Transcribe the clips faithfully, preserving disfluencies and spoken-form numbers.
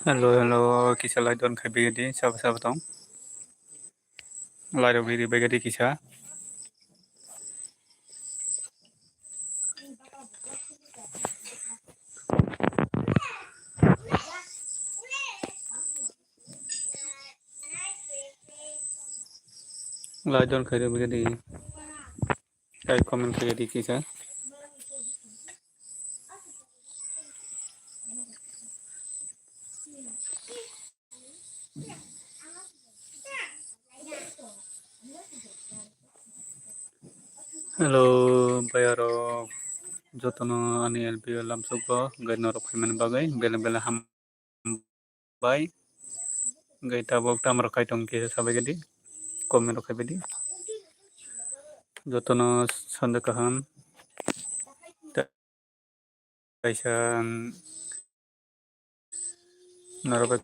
Hello, hello, kisa lai don khai bigadi, sabo, sabo tong. Lai rok bigadi, bigadi kisa. Lai don khai bigadi. Like, comment khe di kisa. Hello, bayarok jotono ani L P O lamsukgo, gai norok phaimani bagwi beleng beleng ham. Bai. Gai tabok tamo rok khai tong kisa sabai gadi. Comment rok khai bidi. Jotono sonde kaham. Kaisa norok bai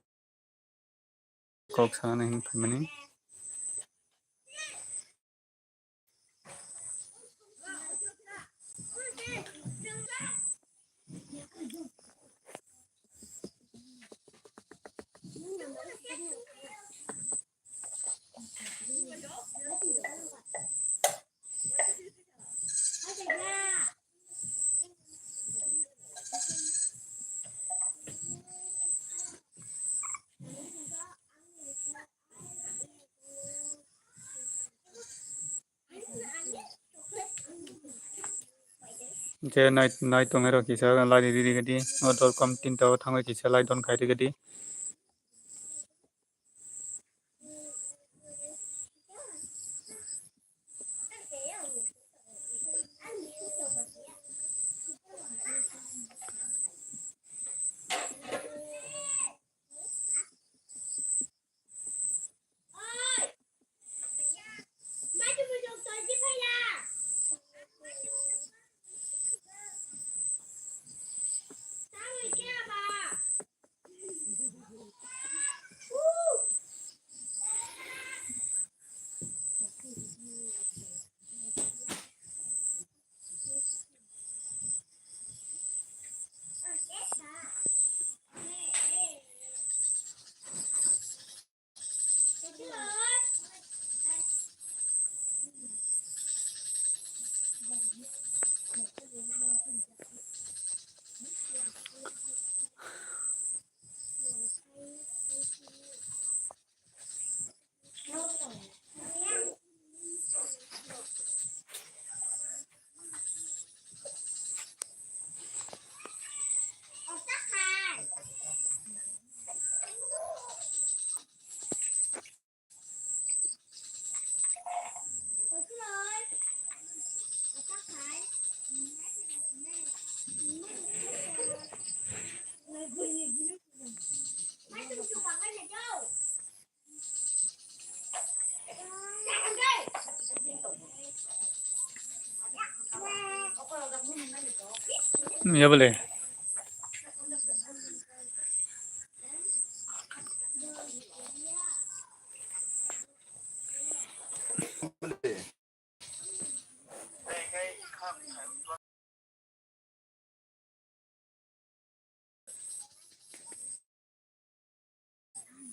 kok sana hin phaimani. Je nai, nai tongwi rok kisa lai riri gadi, o dol kom tinta o thangwi kisa lai don khai riri gadi. Ya boleh.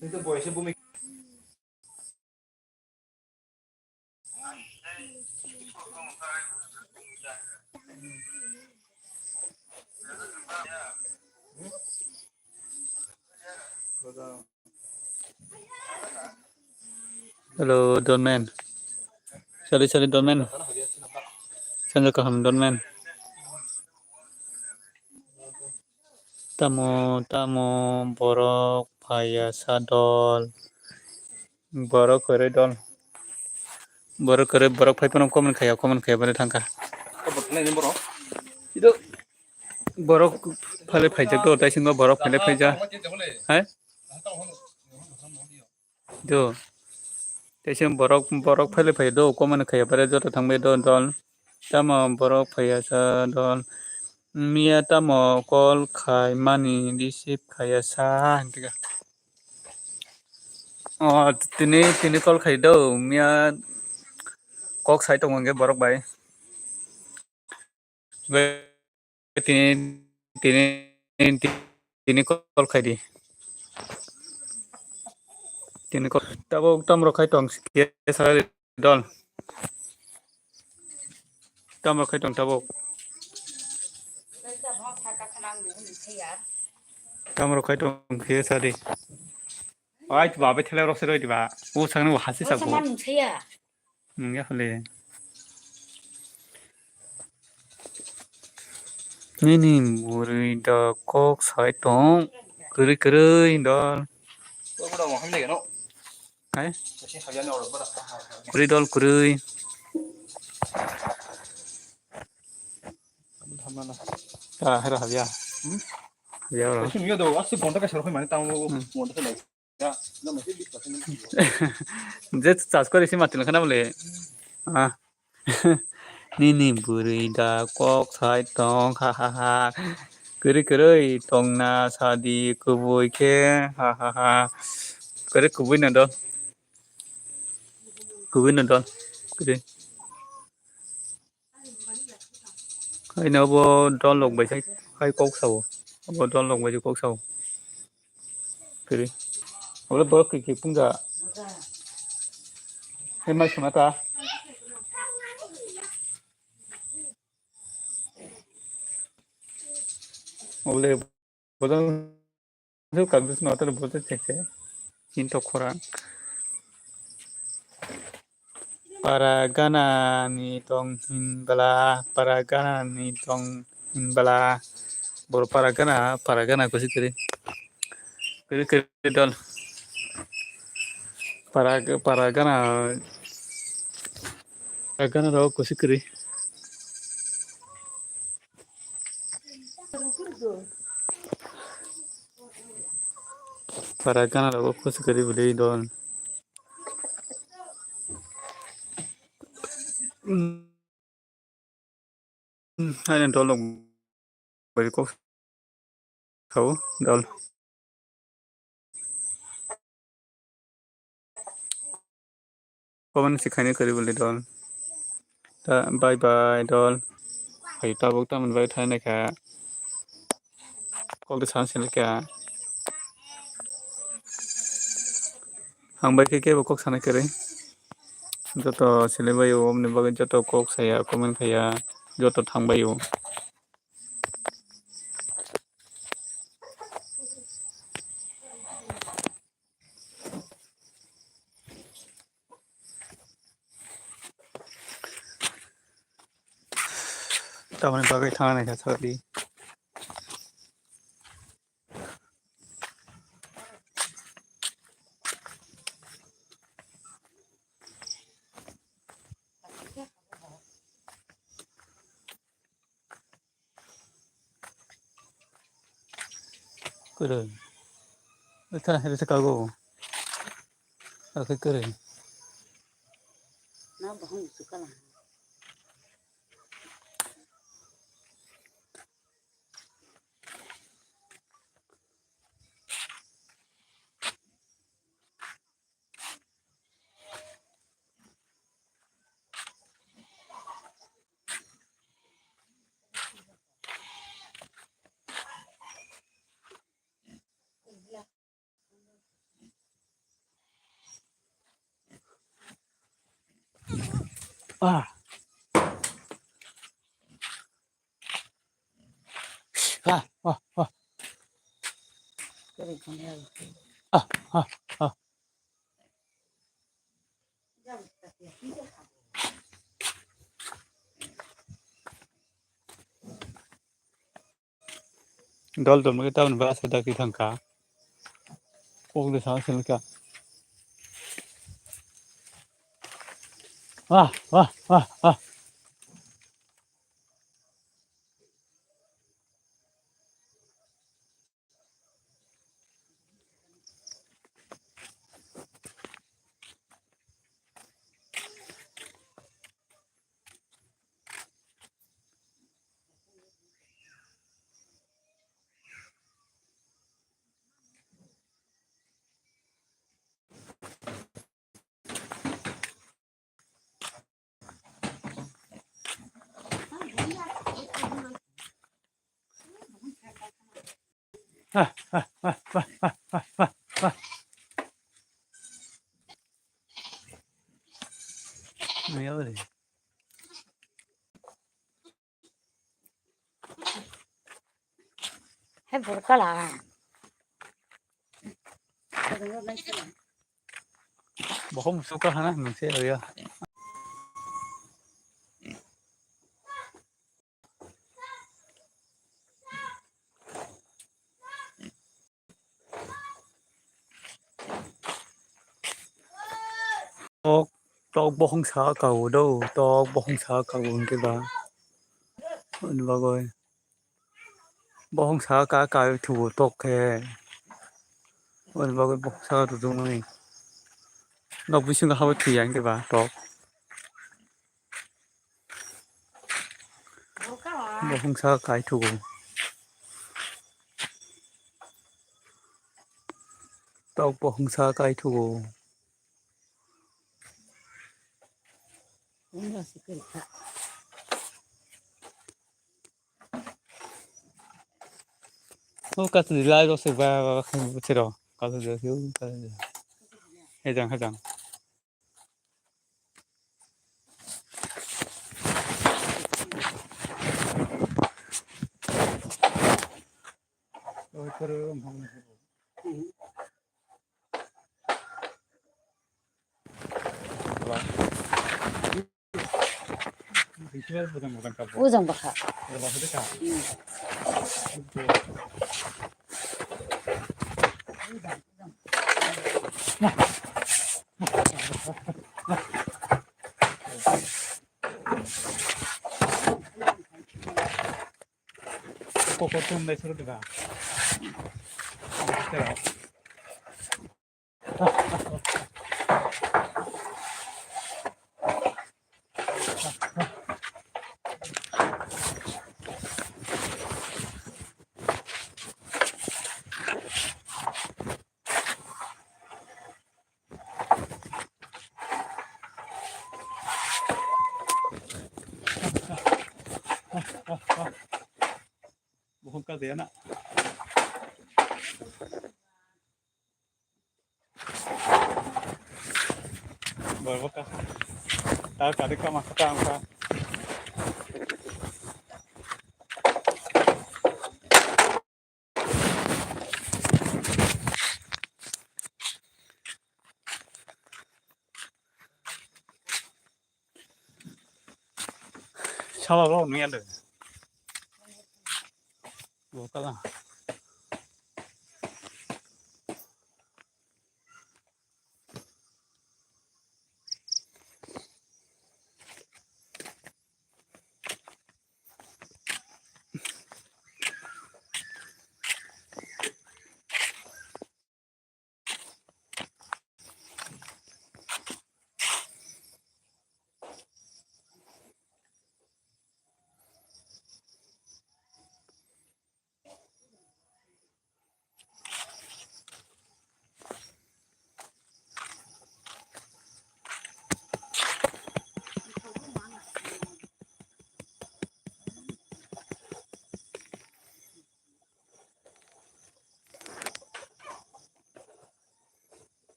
Hello, Don Man. Sorry, sorry, Don Man. Sanjak kaham, Don Man. Tamo, tamo, borok phaiya sa dol. Borok kwrwi dol. Borok kwrwi, borok phai phano comment khaiya, comment khaiya bwle thangkha. Borok phale phaijak do, tei singo borok phale phaijak. Hai? Do. Tei se borok, borok phale phai do, comment khaiya bwle joto thangbai do dol. Tamo borok phaiya sa dol. Miya tamo call khai mani receive khaiya sa hintika. O, tini, tini call khai do, miya kok sai tongo hwnkhe borok bai. Tini, tini, tini call khai di. Tini call, tabuk tamrok khai tong, khe sa dol. Tamrok khai tong tabuk. Tamrok khai tong, khe sa di. Ai, tu babai thelai rok se roi di ba. O sang no hasi sa ko. Nungya hole. Nini bwrwi da kok sai tong. Kwrwi kwrwi dol. Hai? Kwrwi dol kwrwi. Ta hera habya. Habya oro. Je chas kori si matil khana bole. Ah. Nini bwrwi da kok sai tong, ha ha ha. Kwrwi kwrwi tongna sadi kubui khe, ha ha ha. Kwrwi kubui no dol. Kubui no dol. Kwrwi. Haino bo dol rok bai sai kok sao. Bo dol rok bai kok sao. Kiri. Obo borok kiki pungja. Hei mai sima ta. Obo le bodol kagdus no tele bodol chekse. Chinto khorang. Para gana ni tong hinbala, para gana ni tong hinbala. Boro para gana, para gana kusi kiri. Kiri kiri dol. Para, para gana, para gana rok kusi kiri. Para gana rok kusi kiri bwlwi dol. Haino dol rok bai kok sao dol. Comment se khaini kwrwi bwlwi dol. Ta bye bye dol. Hai tabuk tamoni bagwi thangnaikha. Kok de sana silikha. Ang bai khe kebo kok sana kwrwi. Joto silibaio, oboni bagwi joto kok saya, comment khaya, joto thangbaio. Tamoni bagwi thangna naikha sakdi. Kwrwi. Wngkha, rwchapka go. Akhe kwrwi. Ah. Ah, ah, ah. Ah, ah, ah. Dol dol mage tabon basa daki thangkha. Kok de sa selka. Wah, wah, wah, wah. Hai burkala. Bohong suka hana nungse ya. Tok, tok bohong sa ka o do, tok bohong sa ka o hingke ba. Ani bagoi. Bohong sa ka ka thugo tok khe. Ani bagoi bohong sa rujungmani. Nok bisingo habo thwiya hingke ba tok. Bohong sa kai thugo. Tok bohong sa kai thugo. O kasu di lai rosek ba ba ba khamu bwsero. Kasu di lai o kasu di. Hejang hejang. Ujang bwkha. Koko tum dai suru diba. Bukan kau dia nak. Bor baka. Tar kari kama kata angka. Sala lo nung yande. Lo kala.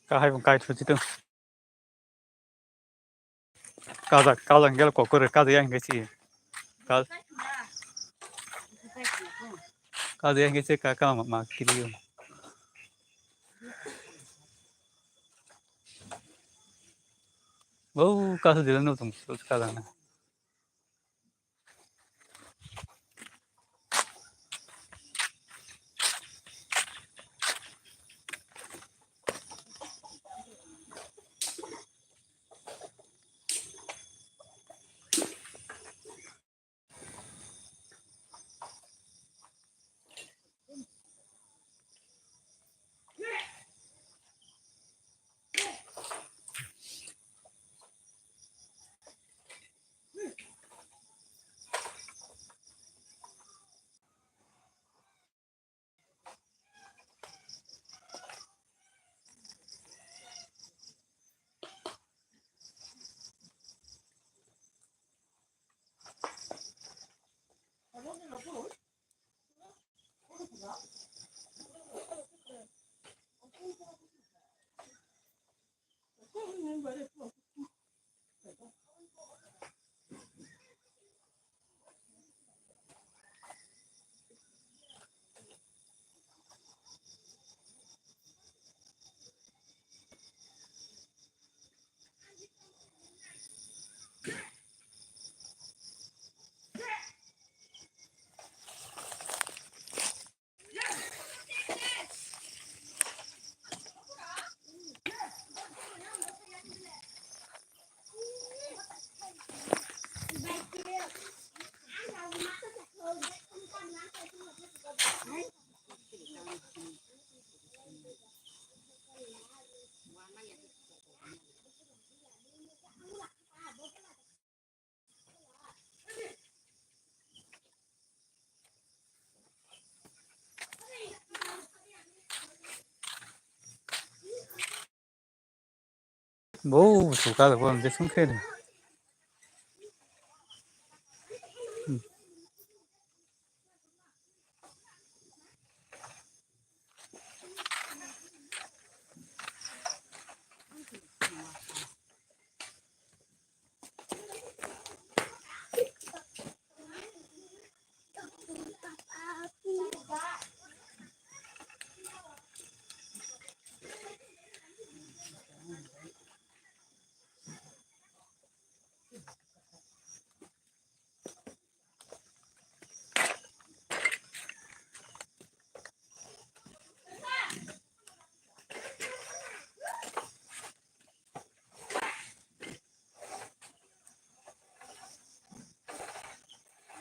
Kahai bung kai thuchi tu. Kaza, kaza ngel kokore, kaza yang kesi. Kal-, kaza yang kesi kaka ma, ma kiri. Oh, kaza dila no tum, kaza na. Bo suka da bo je sung khe.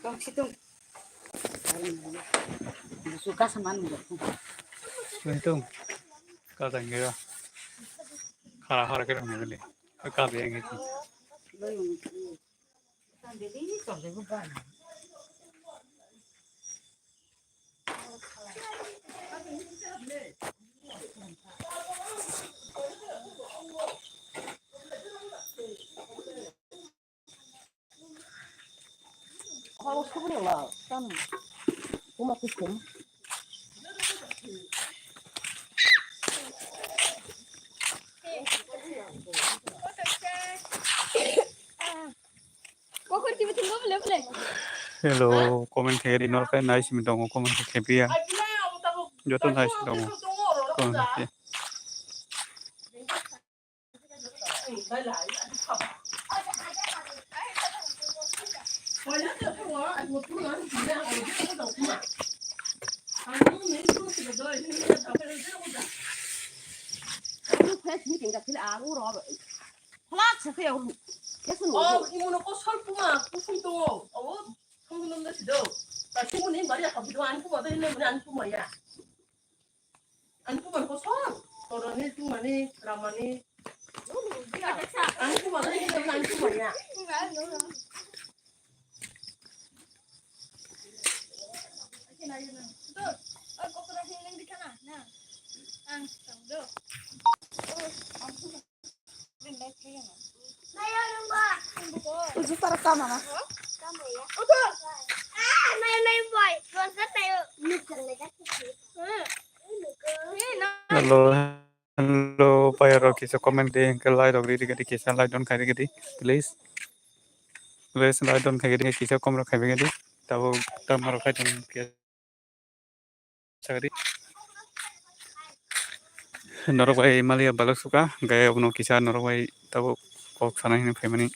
Tong si tong. Busu ka saman mo. Tong tong. Ka tang kira. Khara khara kira mo le. Ka be ang ki. Hello, comment khe ri nor khe nai simi tongo, comment khe khe pia. Joto nai simi tongo. Comment khe. Press meeting ka phila ang uro. Flat sa kaya uro. Yes, no. Oh, imono ko sol puma, kusui to. Oh. Thung nung da sido. Ta thung ni bari ha bido an kuma da ni an kuma ya. An kuma ko so. Toroni thung mani ramani. An kuma da ni an kuma ya. Uju tara kama na. Hello, hello, payarok kisa comment di, hingke like rok ridi gadi, kisa like don khai ridi, please. Please, like don khai ridi, kisa kom rok khai ridi. Tabo, tamo rok khai don. Sagri. Norok bai maliya balok suka, gaya abono kisa norok bai tabo kok sana hini phaimani.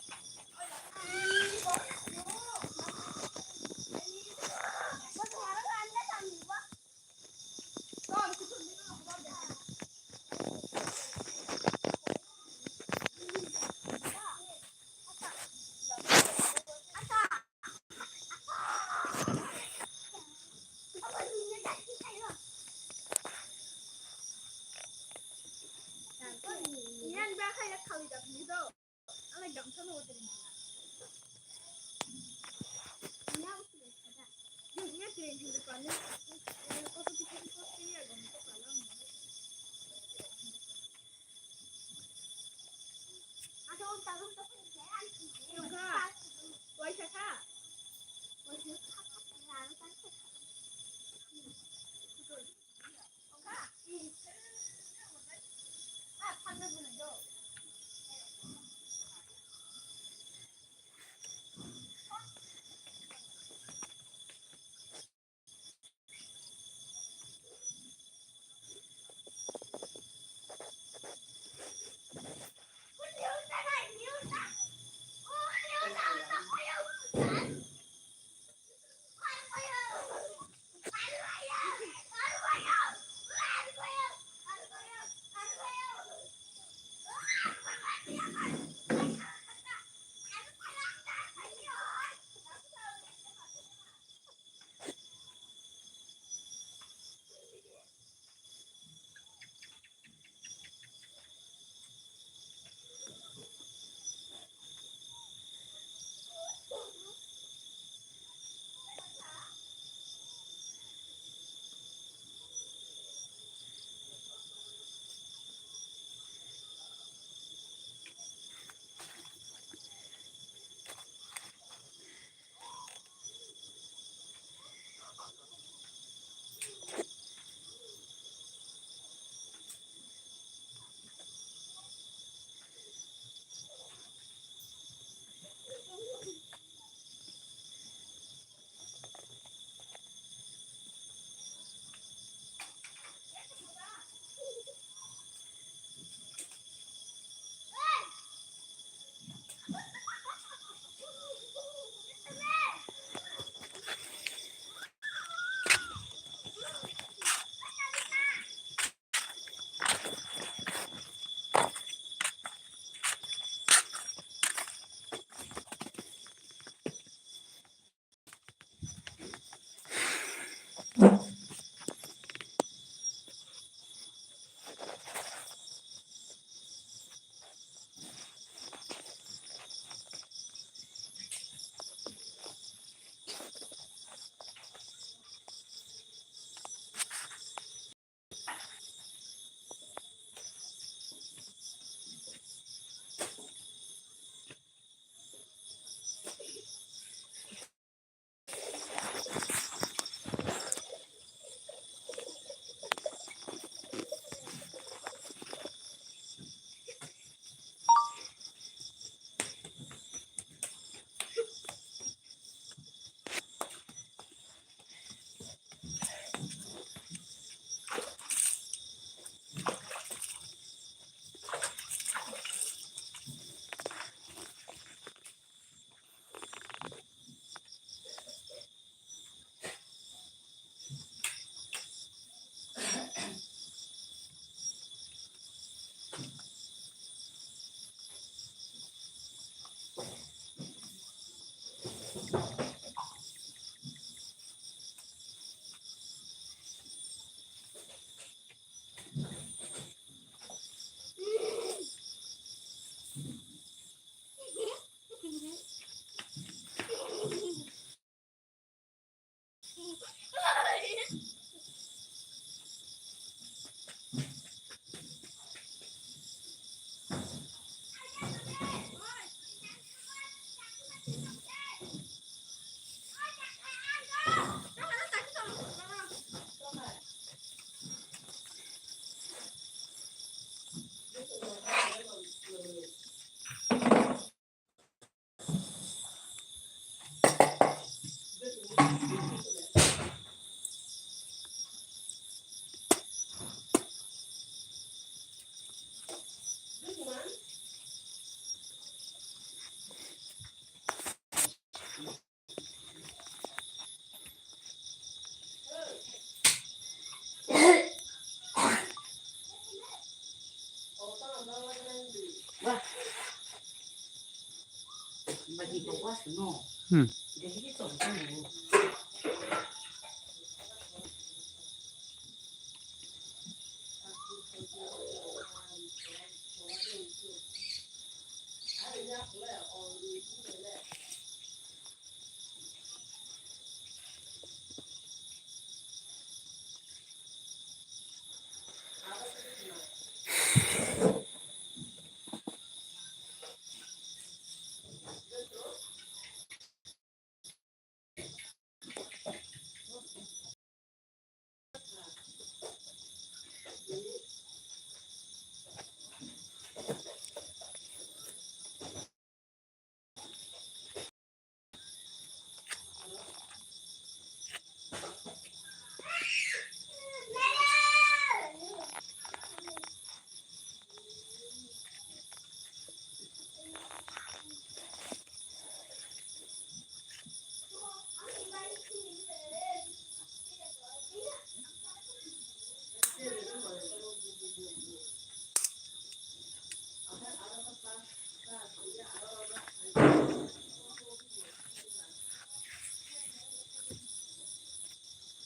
Hmm.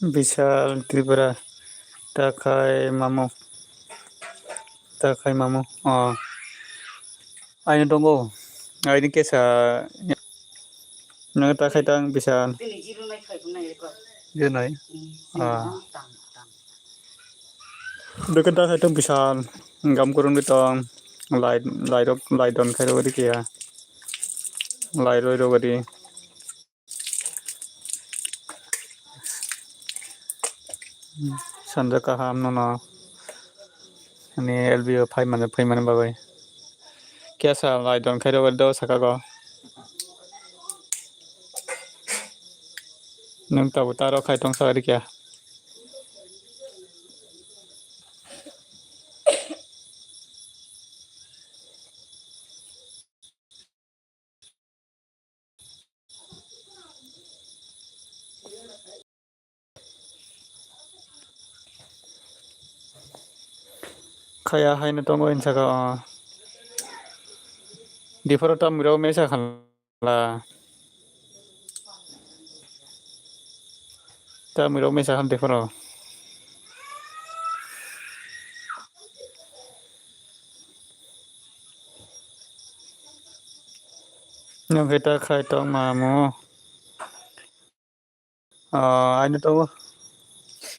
Bishal Tripura ta khai mamo, ta khai mamo. Oh. Aino tongo. Aini kesa. Nang ta khai tang Bishal. Bini zero nai khai nai ko. Zero nai. Hmm, ah. Zero tam tam. Deke ta khai tang Bishal. Gam kurung di tong. Light, light rok, light don khai rok di kia. Light roi rok di. Sanja kaham nono. Ani L B O phai mani, phai mani bagwi. Kesa lai don khairo do saka go. Nwng tabuk taro khai tong sa rikya. Khaya haino tongo hinsa kha, ah. Dipharo tamni rok mesa khala. Tamni rok mesa khan dipharo. Nwng khe ta khai tong ma mo. Ah, aino tongo.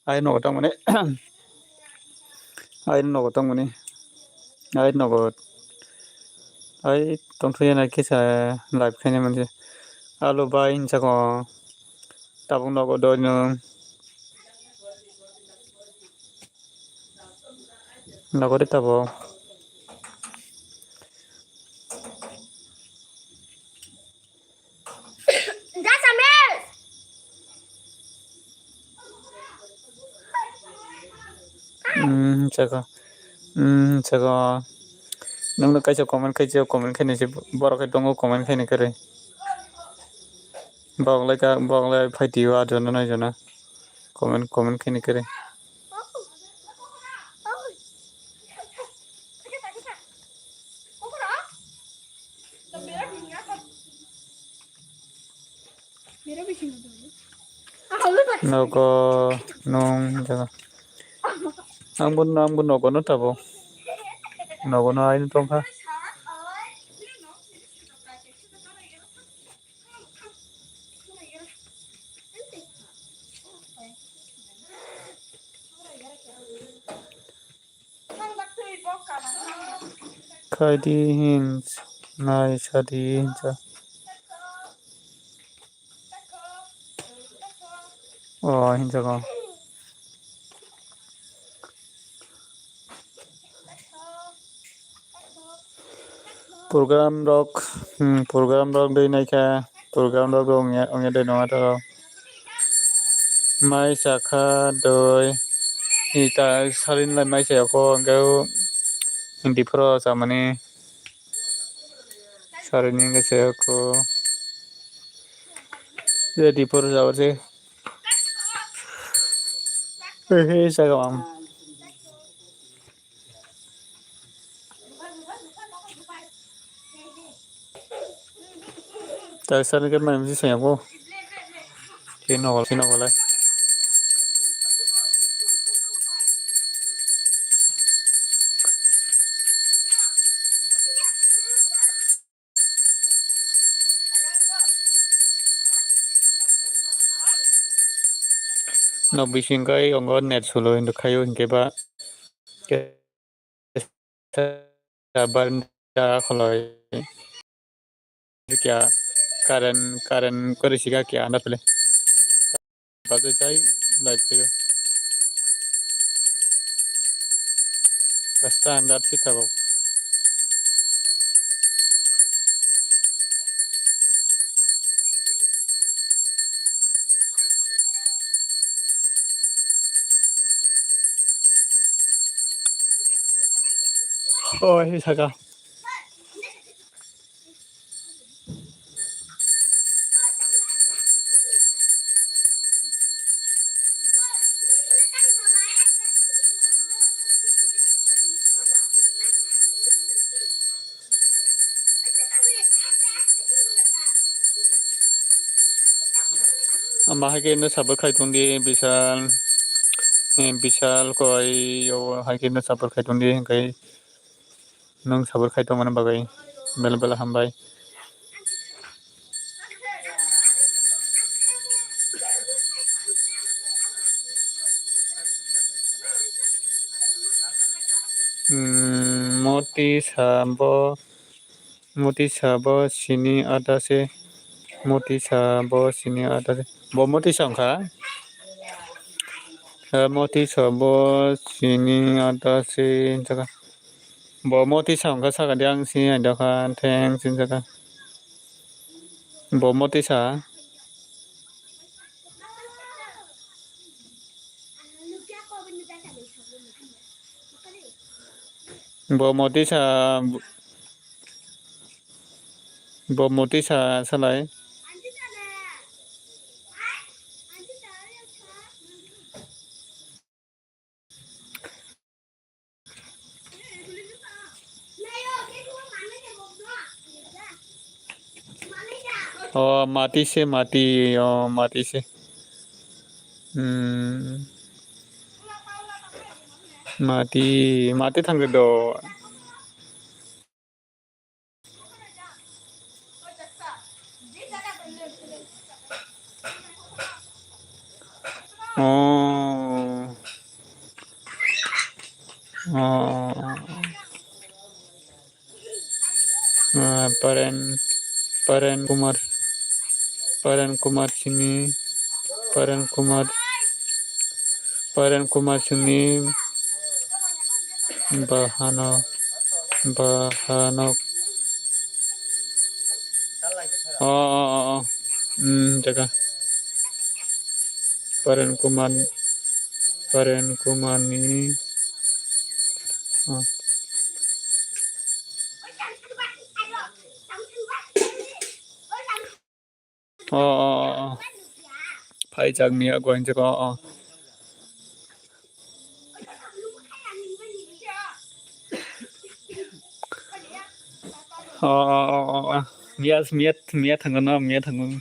Aino nogo tongmani. Aino nogo tongmani. Aino nogo. Ai tongthai na kisa live khaina manse. Alo bai hinsa ko. Tabuk nogo doi nwng. Nogo de tabuk. Hmm, chakha. Hmm, chakha. Nwngno kaisa comment khai, comment khainai se borok khai tongo, comment khainai kwrwi. Bok lai ka, bok lai phaitio, aa jona nai jona. Comment, comment khainai kwrwi. Nogo nwng jaga. Ang bo, ang bo nogo no tabuk. Nogo no aino tongkha. Khaidi hin nai sadi hinsa. O hinsa ko. Program rok, hmm, program rok dei naikha, program rok ongya, ongya dei nonga toro. Mai chakha doi, ita salin lai mai chaya kho, hwnkhe o hindi phoro chamani salin hwnkhe chaya kho. Ready phoro jabo se. He, he, chaya kho ang. Taisa ni khe mai misi saiya bo. Khe nogo, khe nogo lai. Nok bising kai ongo net sulo hindu khayo hinkhe ba. Khe sabar da kholoi. Kya current, current kori siga kya anda pele. Bagai sai live kayo. Rasta anda sita bo. Oh, ini saka. Ama hai khe no sabuk khai tong di Bishal, eh, Bishal koi yo hai khe no sabuk khai tong di, hingkai nwng sabuk khai tong mani bagwi belai belai hambai. Hmm, moti sabo. Moti sabo sini ada se. Moti sabo sini ada se. Bo moti sa wngkha. Eh, moti sabo sini ada se wngkha. Bo moti sa wngkha saka di ang sini ada kha thanks wngkha. Bo moti sa. Bo moti sa. Bo moti sa salai. O mati se mati, o mati se. Hmm. Mati, mati thangwi do. Oh. Oh. Ah, Paren, Paren Kumar, Paren Kumar sini, Paren Kumar, Paren Kumar sini bahano, bahano. Oh, oh, oh, oh. Hmm, jaga. Paren Kumar, Paren Kumar ni. Oh. Oh, oh, oh, oh. Phaijak ni ago hinjak, oh, oh. Oh, oh, oh, oh, oh. Miya, miya, miya thango no, miya thango.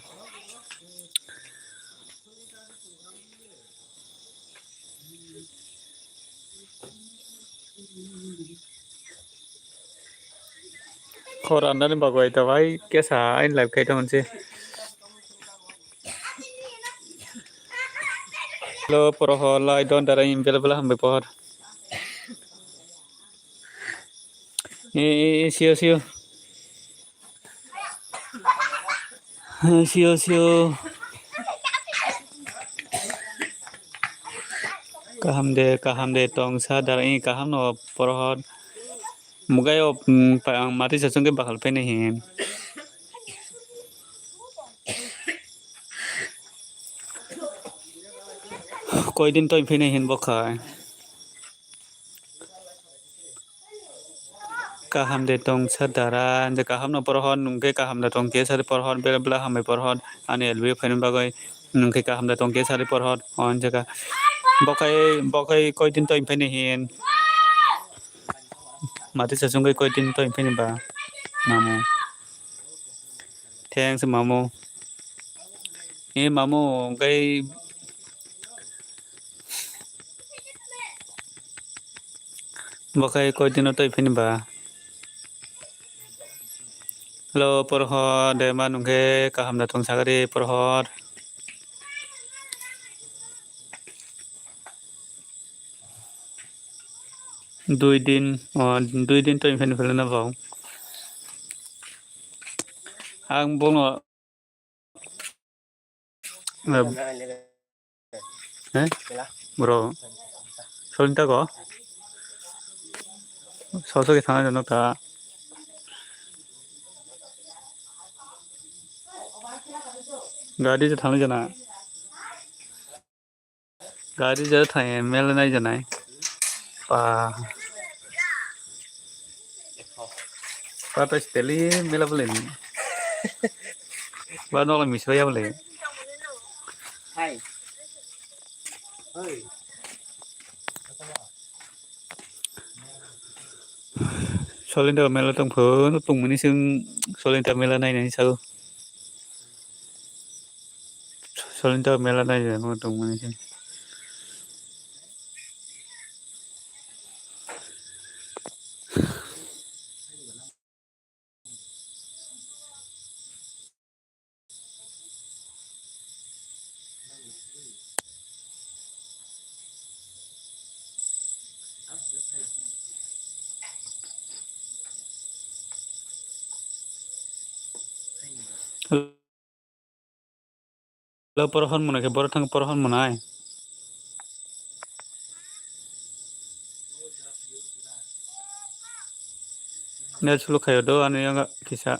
Khor andani bagwi ta bai kesa ain live khai tongse. Hello, Prohor, lai don dara in bela bela hambai Prohor. E, e, e, sio, sio. Sio, sio. Kaham de, kaham de, tong sa dara, e, kaham no Prohor. Mugai o, mm, pa-, ang mati sa chungke bakal pene hin. Koi din toi phine hin bokhai. Kaham de tong sa dara, je kaham no Prohor, nungke kaham de tong ke sari Prohor, bela bela hambai Prohor, ani L B phaini bagwi nungke kaham de tong ke sari Prohor, on jaga. Bokhai, bokhai koi din toi phine hin. Mati sa chungke koi din toi phine ba. Namo. Thanks, mamu. E, mamu, hwnkhe bwkhai koi dino twi phini ba? Hello, Porhor, de ma nungkhe kaham da tong sagari, Porhor? Dui din, o, dui din twi phini philana bo. Ang bono, eh, eh, bro, solinta ko? Soso ke thana jano ta. Gari je thana jana. Gari jora thang mela nai janai. Pa. Pa to daily mela bole ni. Ba nok la miswa ya bole. Hai. Hai. Solinta mela tongpho, tongmani sing solinta mela nai nai sao. Solinta mela nai nai tongmani sing. Lo porohor mwnai khe borok thang porohor mwnai. Net slow khaio do ani yang kisa.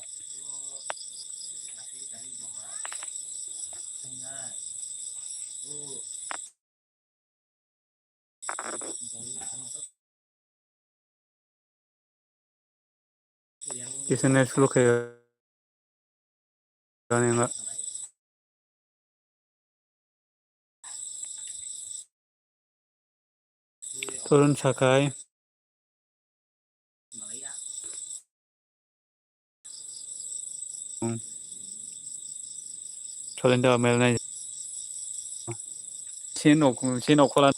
Kisa net slow khaio ani yang. Torun sakai. Solinta mela nai. Sini nok, sini nok khola.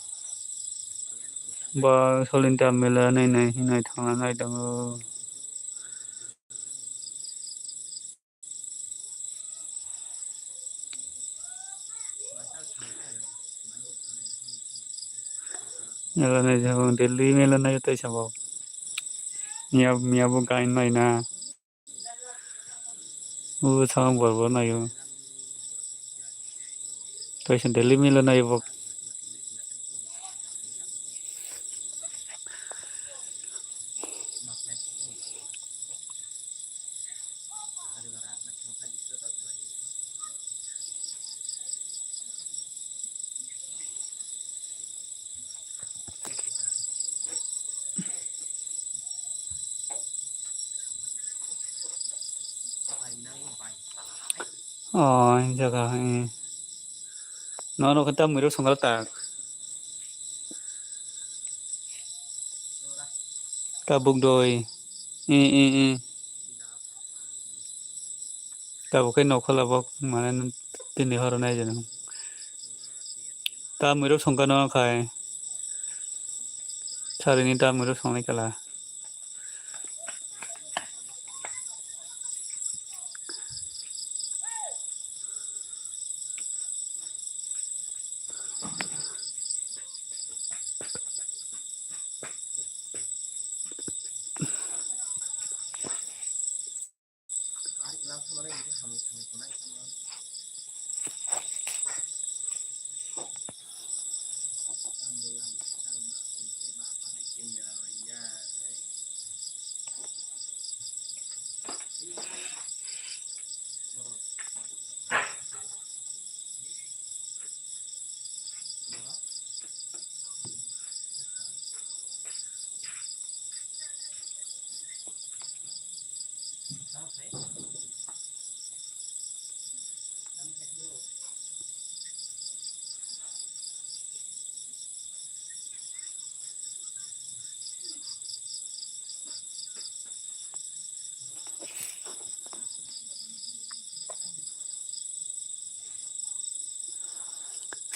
Ba solinta mela nai nai hinai thangna nai tongo. Mela nai jabo, daily mela nai tai sabo. Miya, miya bo gain nai na. O sama bor bor nai o. Tai sa daily mela nai bo. O, jaga, eh. Nono khe tamwi rok songwra tak. Tabuk doi. Eh, eh, eh. Tabuk khe nokhola bok mane tini horo nai jani. Tamwi rok songkha no khai. Sarini tamwi rok songnai kala.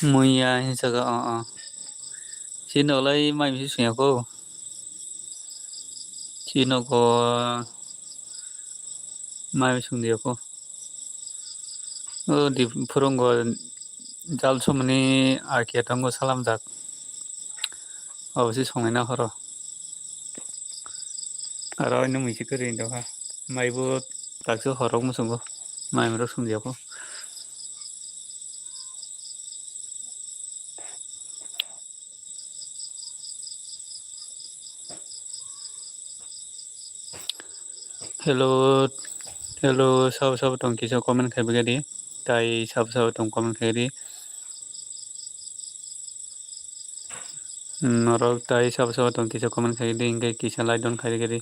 Muiya hinsa kha, o, o. Chini nogo lai mai misi sungya kho. Chini nogo mai sung diya kho. O di phurungo jal sumani ake tongo salamjak. Abo se songnai na horo. Aro ani mui se kwrwi wng tongkha. Mai bo taksa horok muchungo. Mai rok sung diya kho. Hello, hello, sabo sabo tong kisa comment khai bagadi, tai sabo sabo tong comment khai di. Norok tai sabo sabo tong kisa comment khai di, hingke kisa like don khai di.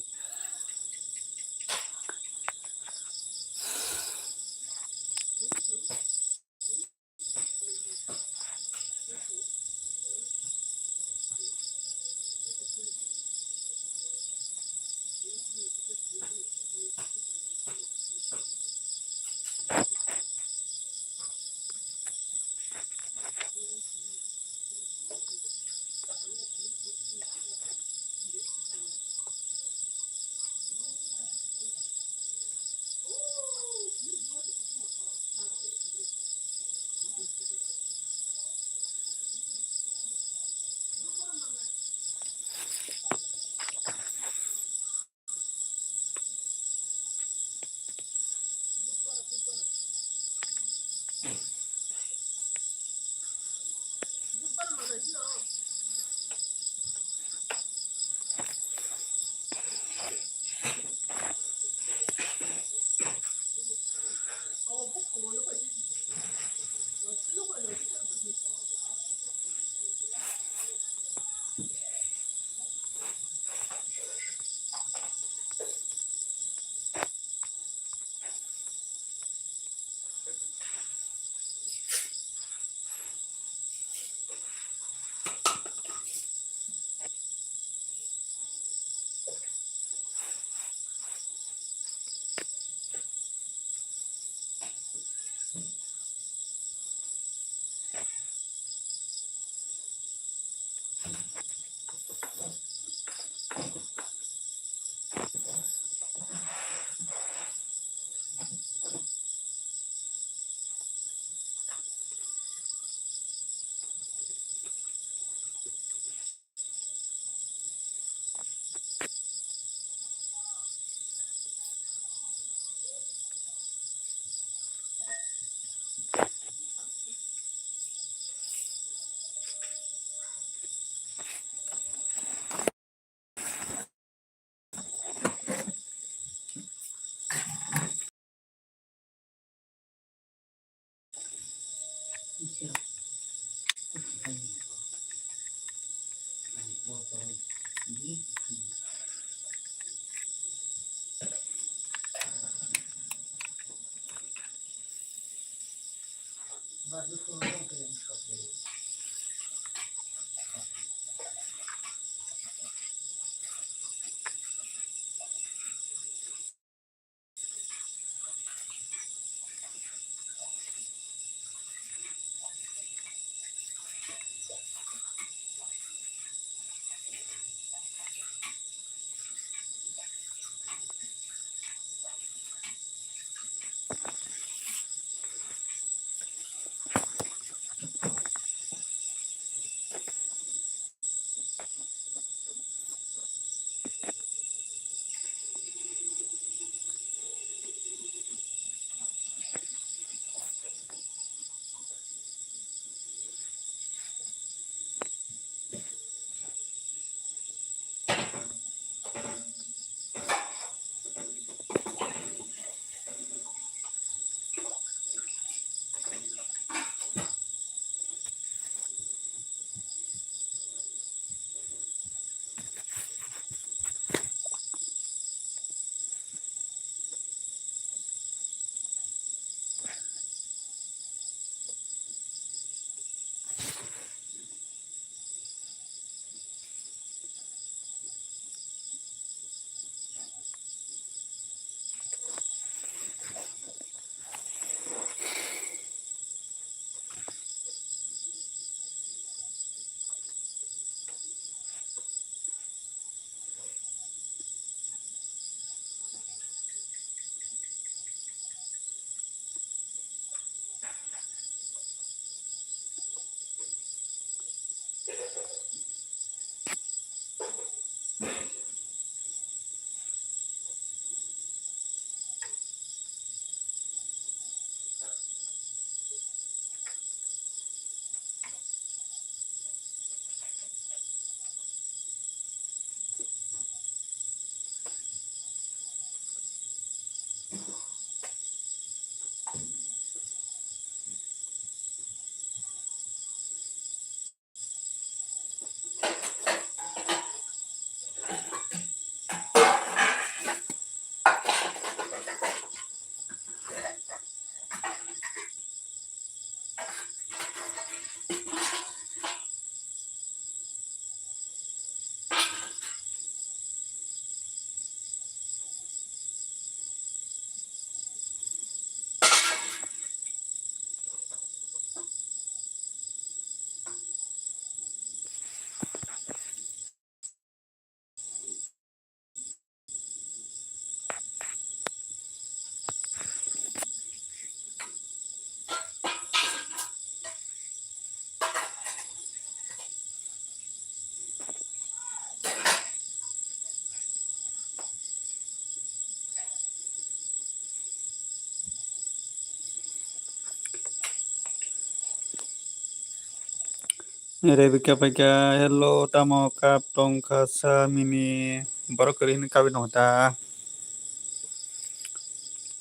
Rebika paikha, "Hello, tamo kap tongkha sa mini?" Borok kwrwi hwnwi kabi tongkha ta.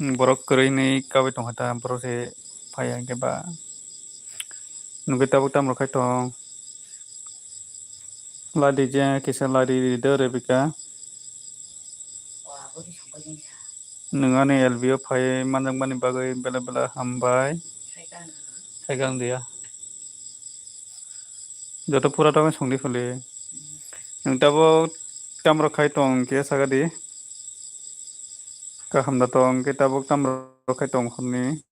Hmm, borok kwrwi hwnwi kabi tongkha ta, borok se phaiya hwnkhe ba. Nugwi tabuk tamo khai tong. Ladi je kisa ladi ri do Rebika. Nwng ani L B o phai manjakmani bagwi belai belai hambai. Saikang diya. Joto pura tongwi songdi phuli. Nwng tabuk tamrok khai tong khe sakadi. Kaham da tong khe tabuk tamrok khai tong hwnwi.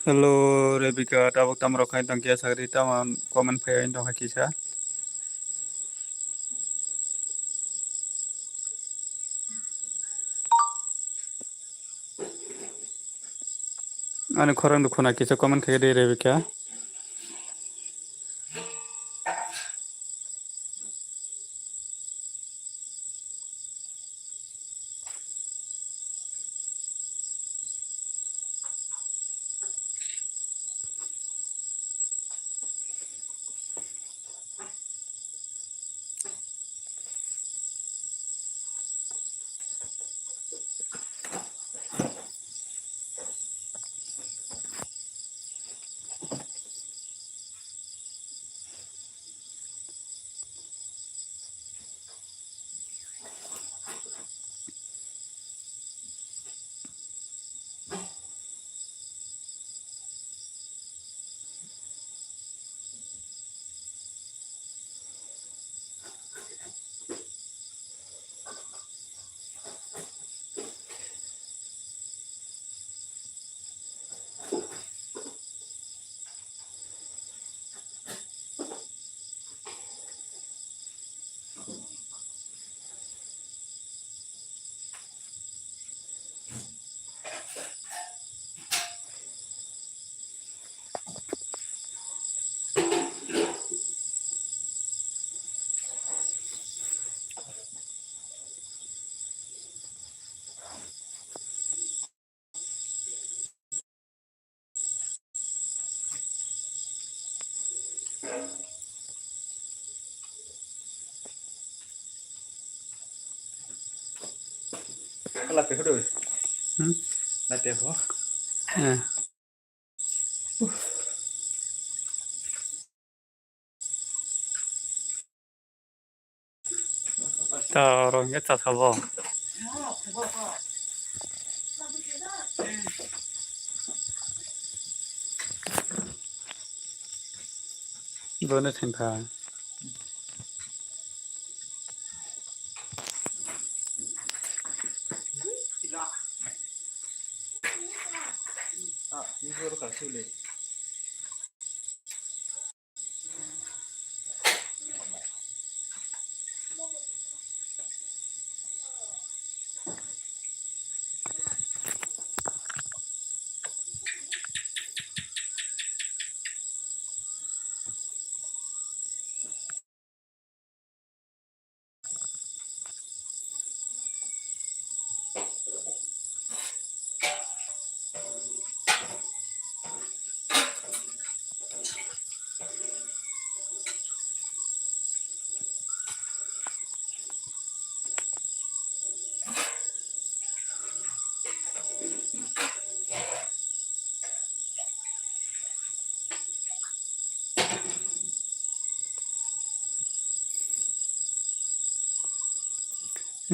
Hello, Rebika, tabuk tamrok khai tong khe sakri tamo comment phai tong kha kisa. Ani khorang dukhu na kisa comment khai de Rebika. Late ho doi. Hmm? Late ho. Eh. Ta oro hingke cha sabo. Bono thengkha.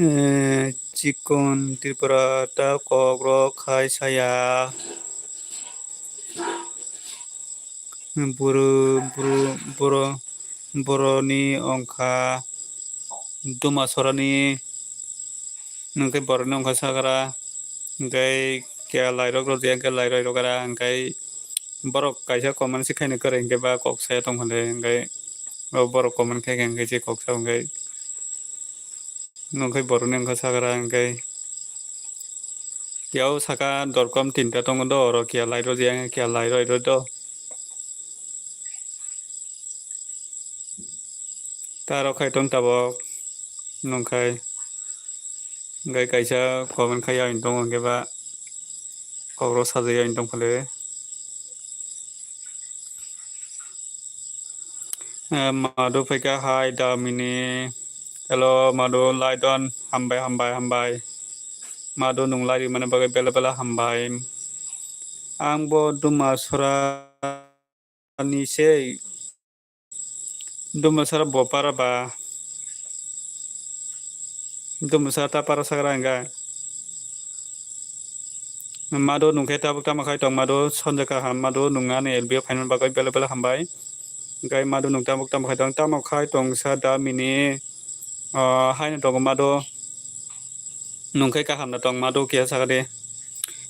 Eh, chikon Tripura ta kok rok khai saya. Buru, buru, boro, boroni ongkha Duma sorani, hwnkhe boroni ongkha Sagra, hwnkhe. Kiya lairok rwjak khe lairoi rwkara, hwnkhe borok kaisa comment se khaina kwrwi hwnkhe ba kok saya tong hwnwi hwnkhe, o borok comment khai khe hwnkhe se kok sa hwnkhe, hwnkhe boroni wngkha sakra hwnkhe. Yao saka dorkom tinta tongo do, oro kiya lairoi rwjak, kiya lairoi rw do. Taro khai tong tabok nungkhai. Hingkhai kaisa comment khai yaui tong hingkhe ba kokrok sajagwi yaui tong phale. Eh, Madu phaikha hai da mini. Hello, Madu, Laidon, hambai, hambai, hambai. Madu nung lai rimani bagwi bela bela hambai. Ang bo Dumasora ni se. Dumasora bopara ba. Dumasora ta para sagra hingkha. Madu nungkhe tabuk tamo khai tong Madu sonjo kaham Madu nung ani L B o phaina bagwi bela bela hambai. Hingkhe Madu nung tabuk tamo khai tong tamo khai tong sa da mini, ah, haino tongo Madu. Nungkhe kaham no tong Madu kiya sakadi.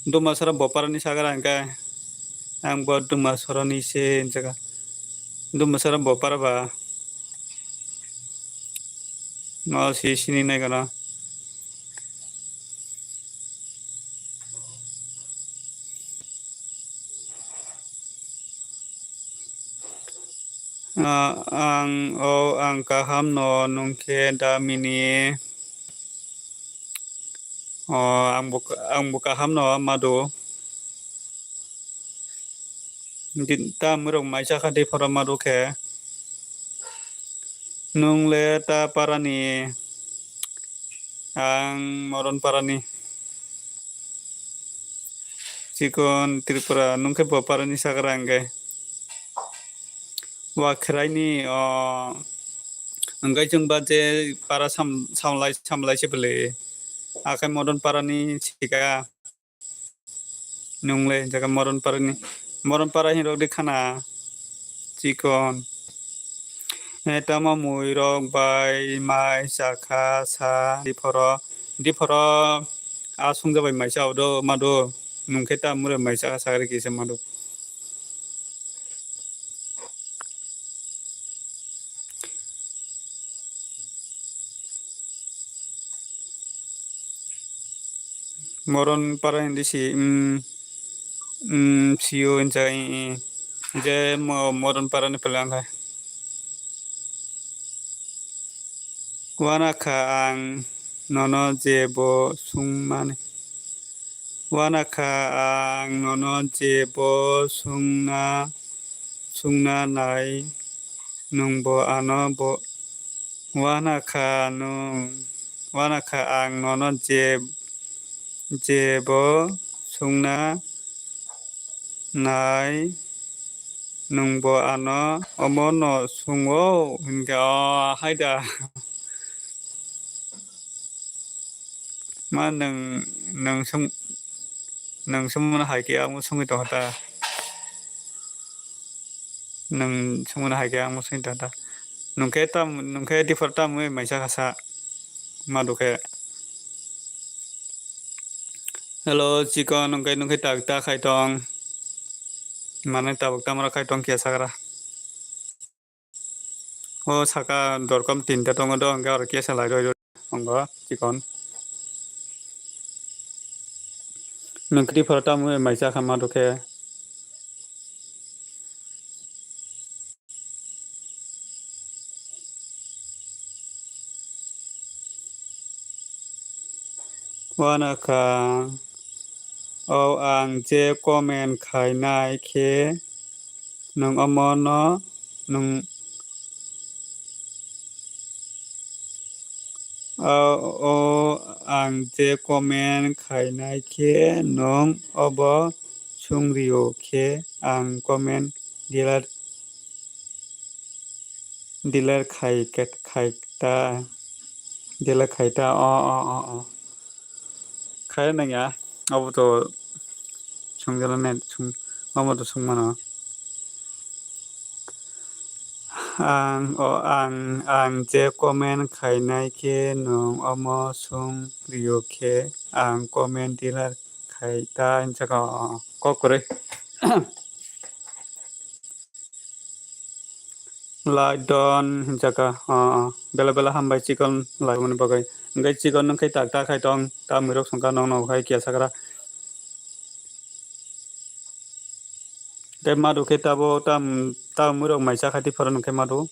Dumasora bopara ni sagra hingkhe ang bo Dumasora ni se hinjaka. Dumasora bopara ba. No si sini nai gana. Ah, ang, o, ang kaham no nungkhe da mini. O, ang bo, ang bo kaham no Madu. Di-, ta mwrwk maisa kha di phoro Madu khe. Nung le ta parani, ang Moron parani. Chikon Tripura, nung khe bo parani sagra hingkhe. Wa khwraini, o, hingkhe chwng ba je para sam-, samlai, samlai se bwlwi. Akhai Moron parani sika. Nung le jaga Moron parani, Moron para hinrok di khana. Chikon. Eh, tamo mui rok bai mai chakha sa di phoro, di phoro a sungja bai mai cha odo Madu. Nung khe ta mure mai chakha sagri kisa Madu. Moron para hindi si, mm, mm, siyo insa, i, i. Je mo-, Moron para ni pelang hai. Wana kha ang nono jebo sungmani. Wana kha ang nono jebo sungna, sungna nai nungbo ano bo. Wana kha nung, wana kha ang nono je, jebo sungna nai nungbo ano omono sungo hinkhe o haida. Ma nwng, nwng sung, nwng sungmano hai khe ang bo sungwi tongkha ta. Nwng sungmano hai khe ang bo sungwi tongkha ta. Nwng khe tam, nwng khe diphar tamwi maisa kha sa Madu khe. Hello, chikon, nwng khe, nwng khe tak ta khai tong. Mane tabuk tamra khai tong kiya sagra. O saka dorkam tinta tongo do, hingke oro kesa lai roi roi tongo chikon. Nwng kiti phoro tamo maisa kha ma dokhe. Wana kha, o ang je comment khainai khe nwng omono nwng, o, o ang je comment khainai khe nwng obo sungrio khe ang comment delete, delete khai, khai ta, delete khai ta, o, o, o, o. Khaina nangya, obo to swngjala ne, sung, obo to swngmano. Ang, o, ang, ang je comment khainai khe nwng omo swng rio khe ang comment delete khai ta hinjak o, o, kok kwrwi. Like don hinjak o, o, o. Bela bela hambai chikon like mani bagwi. Hingke chikon nwng khe tak tak khai tong, ta mwirok songkha nong nong khai kiya sakra. Tei madu khe tabo tam, tam mwirok mai cha khai tei phoro nwng khe madu.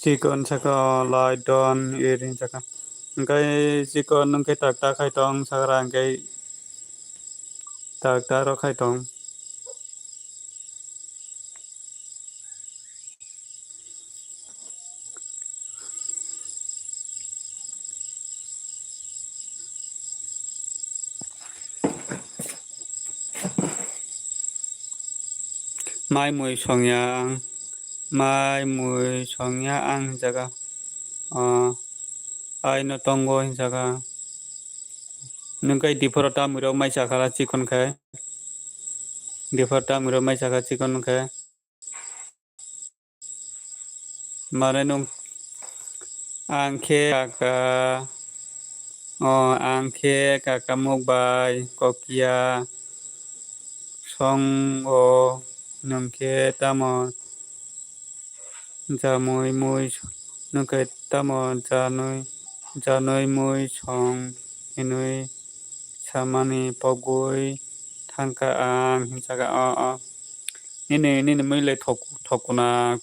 Chikon saka, "Lie down," iri saka. Hingke chikon nungke tak tak khai tong, sagra hingke tak tak rok khai tong. Mai mui songya ang, mai mui songya ang hinjaga. O, aino tongo hinjaga. Nungkai diphoro tamwirok mai chakhala chikon khe. Diphoro tamwirok mai chakha chikon khe. Mare nung ang khe kaka, o, ang khe kaka muk bai kokya songo, nung khe tamo jamui mui, nung khe tamo janui, janui mui song hinui samani pogwi thangkha ang, hinjaka o, o. Nini, nini mui le thok-, thokuna.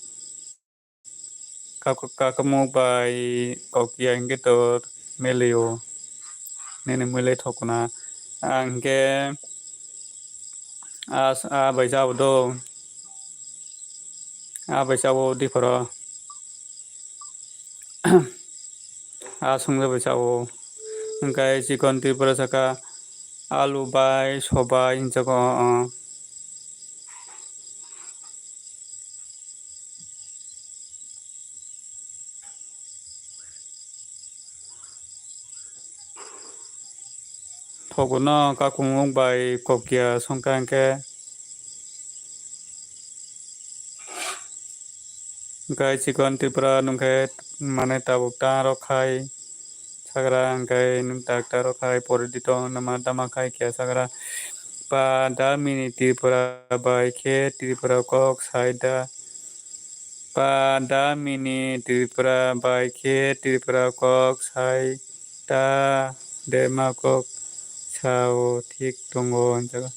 Kak-, kakamuk bai kokya hingke to melio. Nini mui le thokuna. Ang hingke a, a bai jabo do. A bai jabo diphoro. A songja bai jabo. Hingke chikon Tripura saka alu bai sobai hinjago, o, o. Thogo no kakumung bai kokya songkha hingke. Hingke chikon Tripura nungkhe mane tabuk ta rok khai. Sagra hingke nung tak ta rok khai pori di tong nama dama khai kya sagra. Pada mini Tripura bai khe Tripura kok sai da. Pada mini Tripura bai khe Tripura kok sai da. Dema kok sao thik tongo hinjago.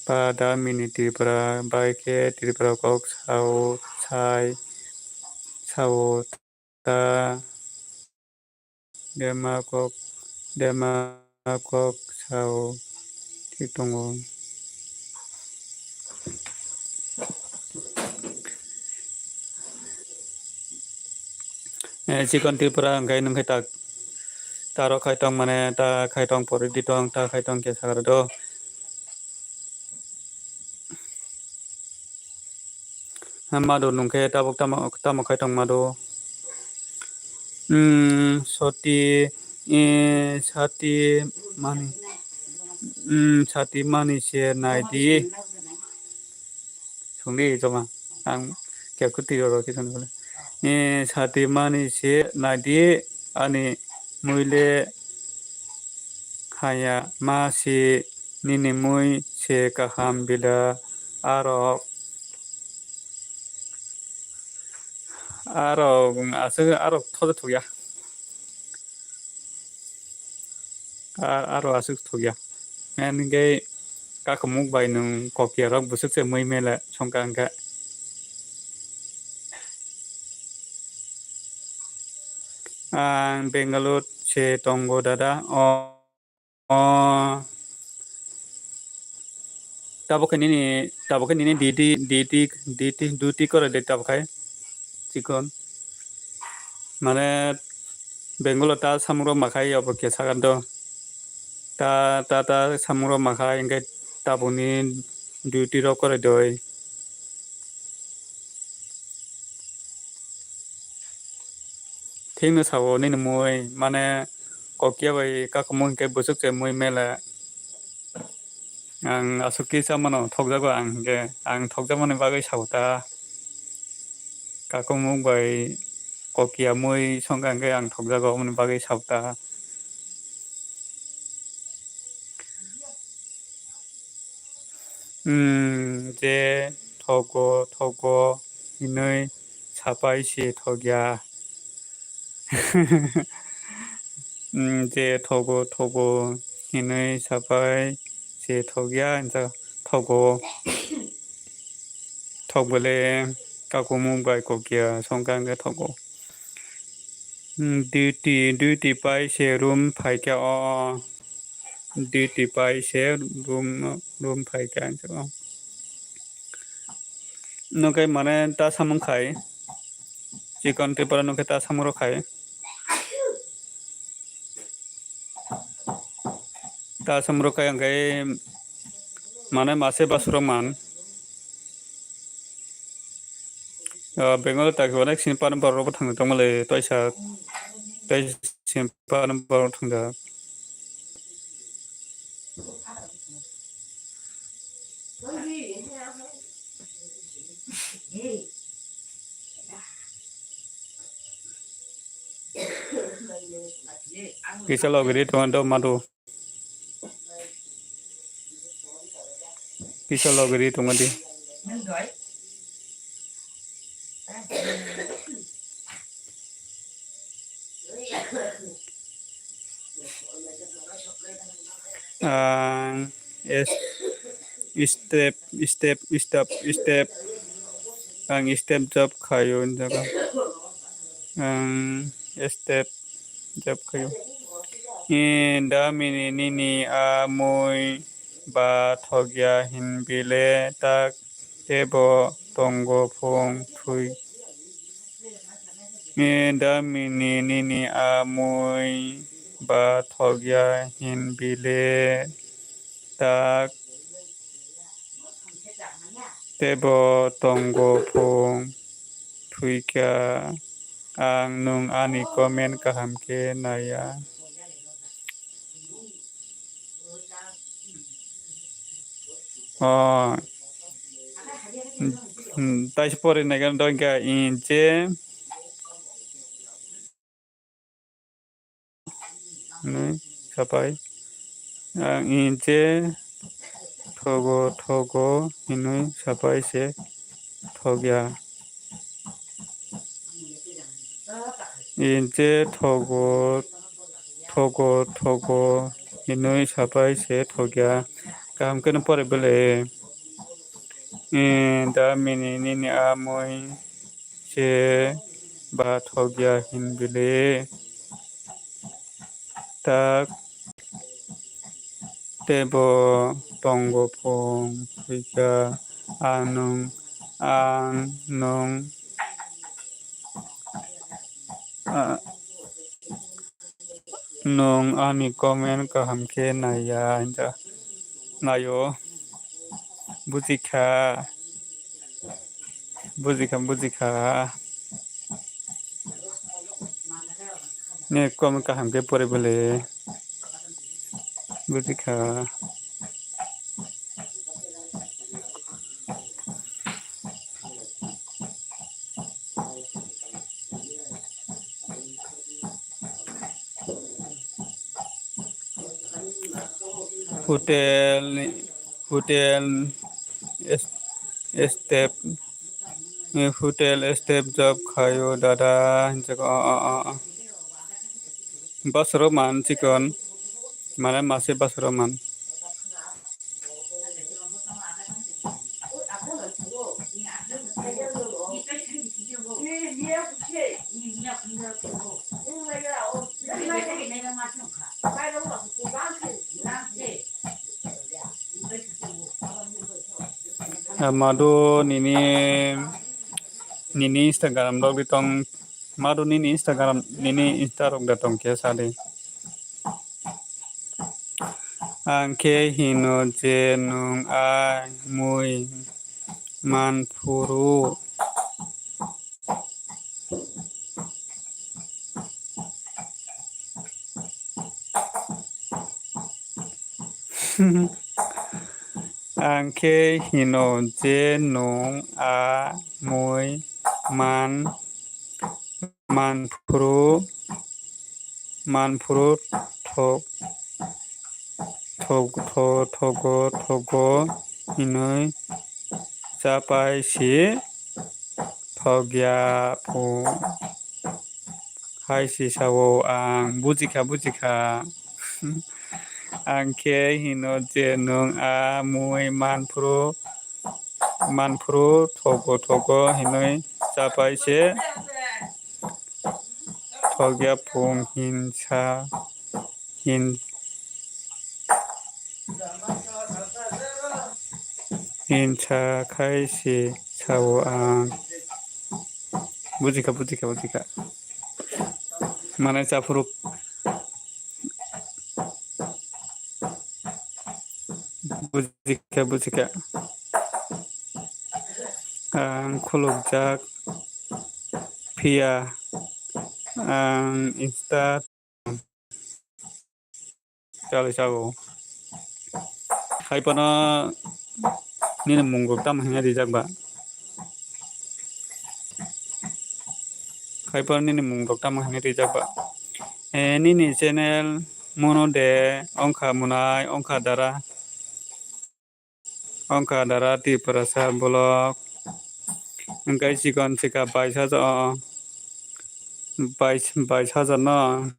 Pada mini Tripura bai khe Tripura kok sao sai, sao ta. Dema kok, dema kok sao thik tongo. Eh, chikon Tripura hingke nung khe tak, ta rok khai tong mane, ta khai tong pori di tong, ta khai tong khe sagra do. Madu nungkhe tabuk tamo, tamo khai tong madu. Hmm, soti, eh, sati mani, hmm, sati mani se nai di. Sungdi joma, ang kya kuti ro ro ki sungdi bole. Eh, sati mani se nai di, ani muile haya ma se nini mui se kaham bila arok. Arok aswk arok thoda thokya. Ar-, arok aswk thokya. Hingke kakumuk bai nung kokya rok bwswk se mui mele songkha hingke. Ang Bangalore se tongo dada. O, o. Tabuk khe nini, tabuk khe nini duty, duty, duty, duty kore de tabuk khai. Chikon. Mane Bangalore ta samung rok makhai obo khe sagan do. Ta, ta, ta samung rok makhai hingke tabukni duty rok kore doi. Thikno sao nini mui, mane kokya bai kakumung hingke bwswk se mui mele. Ang aswk kisa mano thokjago ang hingke, ang thokjakmani bagwi sao ta. Kakumung bai kokya mui songkha hingke ang thokjago, aboni bagwi sao ta. Hmm, je thogo, thogo hinui sapai se thokya. Hmm, je thogo, thogo hinui sapai se thokya, hinsa thogo. Thok bole Kakumung bai kokya songkha hwnkhe thogo. Hmm, duty, duty pai se room phaikha o, o. Duty pai se room, room phaikha o. Nwng khe mane ta samung khai. Chikon Tripura nwng khe ta samung rok khai. Ta samung rok khai hwnkhe mane mase basuro man. Ah, Bengal ta khe onek sini pan borok bo thang tongmale, toisa, toisa sini pan borok thang da. Kisa logiri tongo do madu. Kisa logiri tongo di. Ang es-, step, step, step, step. Ang step job khaio, jaga. Ang step job khaio. Inda mini nini a mui ba thokya hinbile tak tebo tongo phung thui. Inda mini nini a mui ba thokya hinbile tak tebo tongo phung thwikha. Ang nwng ani comment kaham khe naiya. Oh. Hmm, taisa pori naigan dongkha inje. Hinwi sapai. Ang inje thogo thogo hinwi sapai se thokya. Inje thogo thogo thogo hinwi sapai se thokya. Kaham khe no pore bele. Inda mini nini a mui se ba thokya hinbile tak tebo tongo phung thwikha ang nwng ang nwng a Nwng ani comment kaham khe naiya hinja, naio. Bujikha. Bujikha, bujikha. Ni comment kaham khe pore bole. Bujikha. Hotel, hotel, es-, step, hotel step job khaio dada, hinjak, o, o, o, o. Basro man chikon, mane mase basro man. Madu nini, nini Instagram rok di tong, madu nini Instagram, nini Insta rok da tong khe sadi. Ang khe hino je nwng a mui man phuru. Ang khe hino je nwng a mui man, man phuru, man phuru thok, thok, tho-, thogo, thogo hinwi chapai si thokya phu. Hai si sao ang, bujikha, bujikha. Ang khe hino je nwng a mui man phuru manphuru thogo thogo hinwi chapai se thokya phung hinsa hin hinsa khai se sao ang. Bujikha, bujikha, bujikha. Mane chaphuru. Bujikha, bujikha. Ang khulukjak phiya, ang Insta chali sago. Hai phano nini mung rok tamo hwnwi rijak ba? Hai phano nini mung rok tamo hwnwi rijak ba? Eh, nini channel mono de wngkha Munai, wngkha Dara, wngkha Dara Tiprasa vlog. Hwnkhe chikon chikha bais hajar, o, bais, bais hajar no.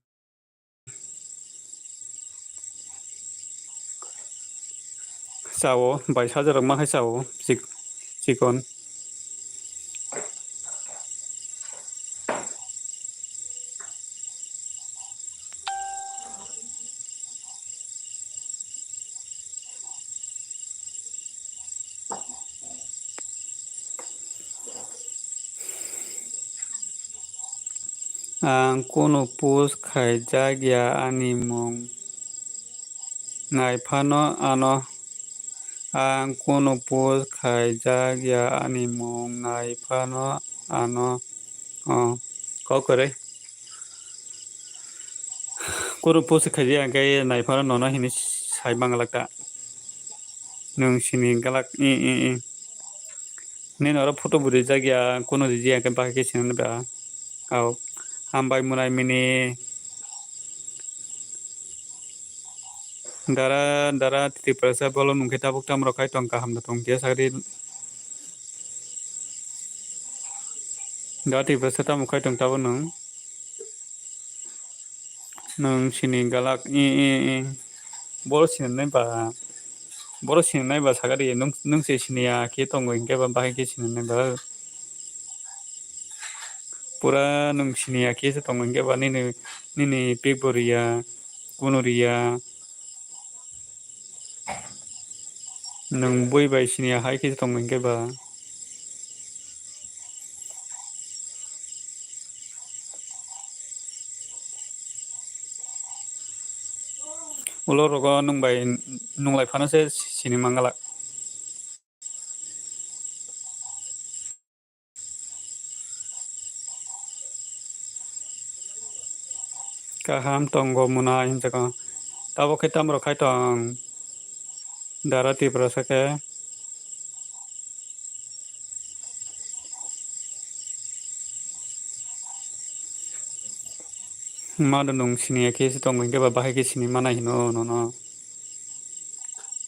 Chao, bais hajar rok ma hai chao, chik-, chikon. Ang kunu post khaijak ya ani mung nai phano ano. Ang kunu post khaijak ya ani mung nai phano ano. O, kok kwrwi. Kunu post khaijak ya khe nai phano nono hinwi sai manglak ta. Nwng sini galak, i, i, i. Nini oro photo bo rijak ya, kunu riji ya khe bahai khe sinani ba. Au, hambai Munai mini. Dara, Dara Tiprasa bolo nwng khe tabuk tamo rok khai tong kaham da tong khe sakri. Dara Tiprasa tamo khai tong tabuk nwng. Nwng sini galak, i, i, i. Boro sinanai ba, boro sinanai ba sakari, nwng, nwng se siniya khe tongo hinkhe ba bahai khe sinanai ba. Pura nwng siniya khe se tongo hinkhe ba nini, nini pik bo riya, kunu riya. Nwng bui bai siniya hai khe tong hinkhe ba. Ulo rogo nwng bai, nwng lai phano se sini mangalak. Kaham tongo Muna hinjago. Tabuk khe tamo rok khai tong? Dara Tiprasa khe. Mado nwng siniya khe se tongo hinkhe ba bahai khe sini manai hino nono.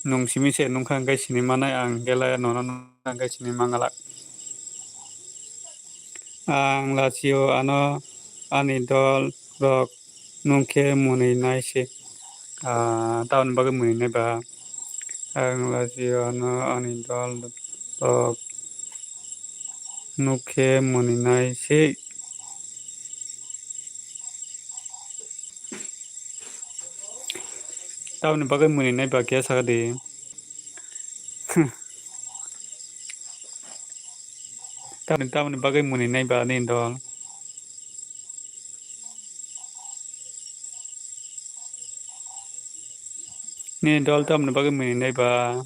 Nwng simi se nungkha hinkhe sini manai ang hinkhe le nono nungkha hinkhe sini mangalak. Ang lachio ano ani dol rok nungkhe mwnwi nai se. Ah, tamoni bagwi mwnwi nai ba? Ang lachio ano ani dol rok nukhe mwnwi nai se. Tamoni bagwi mwnwi nai ba khe saka di. Tamoni, tamoni bagwi mwnwi nai ba nini dol? Nini dol tamoni bagwi mwnwi nai ba?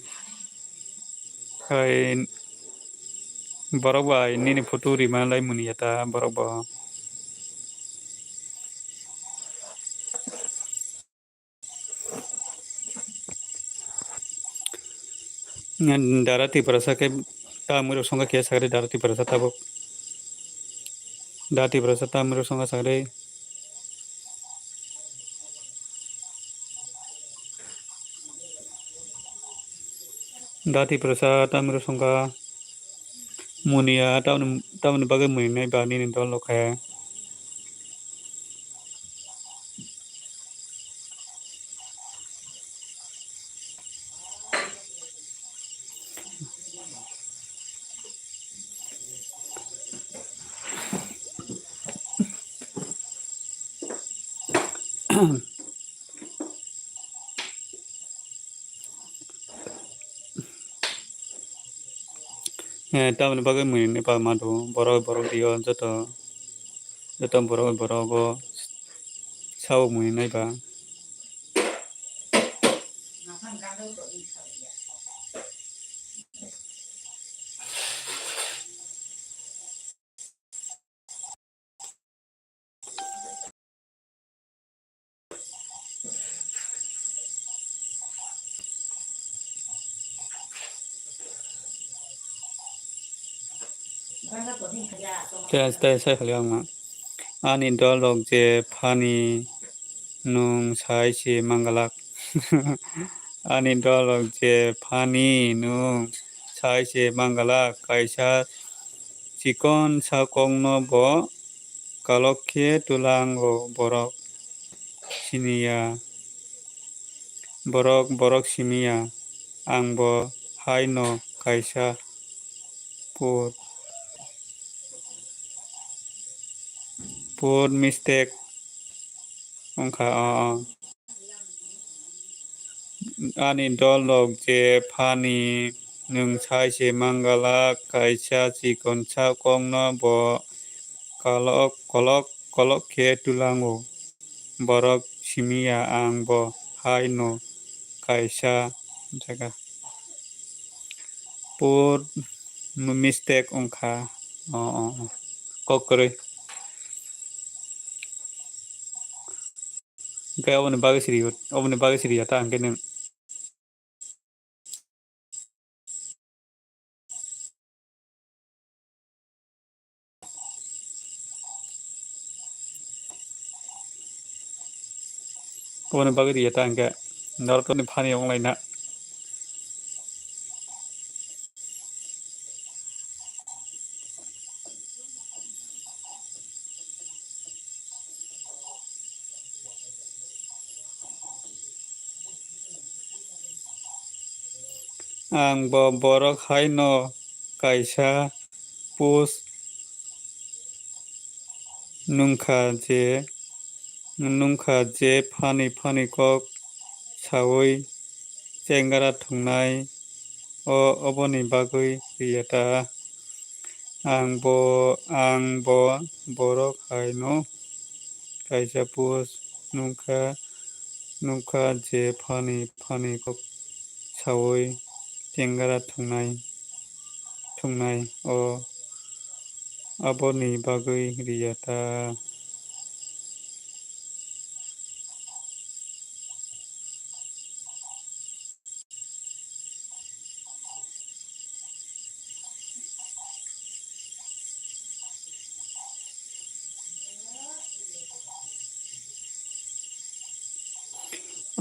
Hai borok bai nini photo rima lai mwnwi ya ta borok bo. Dara Tiprasa khe ta mwrwk songkha khe sakri Dara Tiprasa tabuk. Dara Tiprasa ta mwrwk songkha sakri. Dara Tiprasa ta mwrwk songkha. Mwnwi ya, tamoni, tamoni bagwi mwnwi nai ba nini dol rok khe. Eh, tamoni bagwi mui ni pa madu, borok, borok dio joto, joto borok, borok o sao mui nai ba. Tei, tei sai khali ang ma. Ani dol rok je phani nwng sai se mangalak. Ani dol rok je phani nwng sai se mangalak. Kaisa chikon sa kokno bo kalok khe tulango borok siniya, borok, borok simiya, ang bo haino kaisa pur, pur mistake wngkha, o, o. Ani dol rok je phani nwng sai se mangalak, kaisa chikon sa kokno bo kolok, kolok, kolok khe tulango. Borok simiya ang bo haino kaisa jaga. Pur mistake wngkha. O, o, o. Kok kwrwi. Hwnkhe oboni bagwi siri, oboni bagwi siri ya ta hwnkhe nwng. Oboni bagwi riya ta hwnkhe norok ni phani wng laina. Ang bo borok hai no kaisa post nungkha je, nungkha je phani phani kok saui chengra thwngnai o, oboni bagwi riya ta. Ang bo, ang bo borok hai no kaisa post nungkha, nungkha je phani phani kok saui chengra thwngnai, thwngnai o, aboni bagwi riya ta.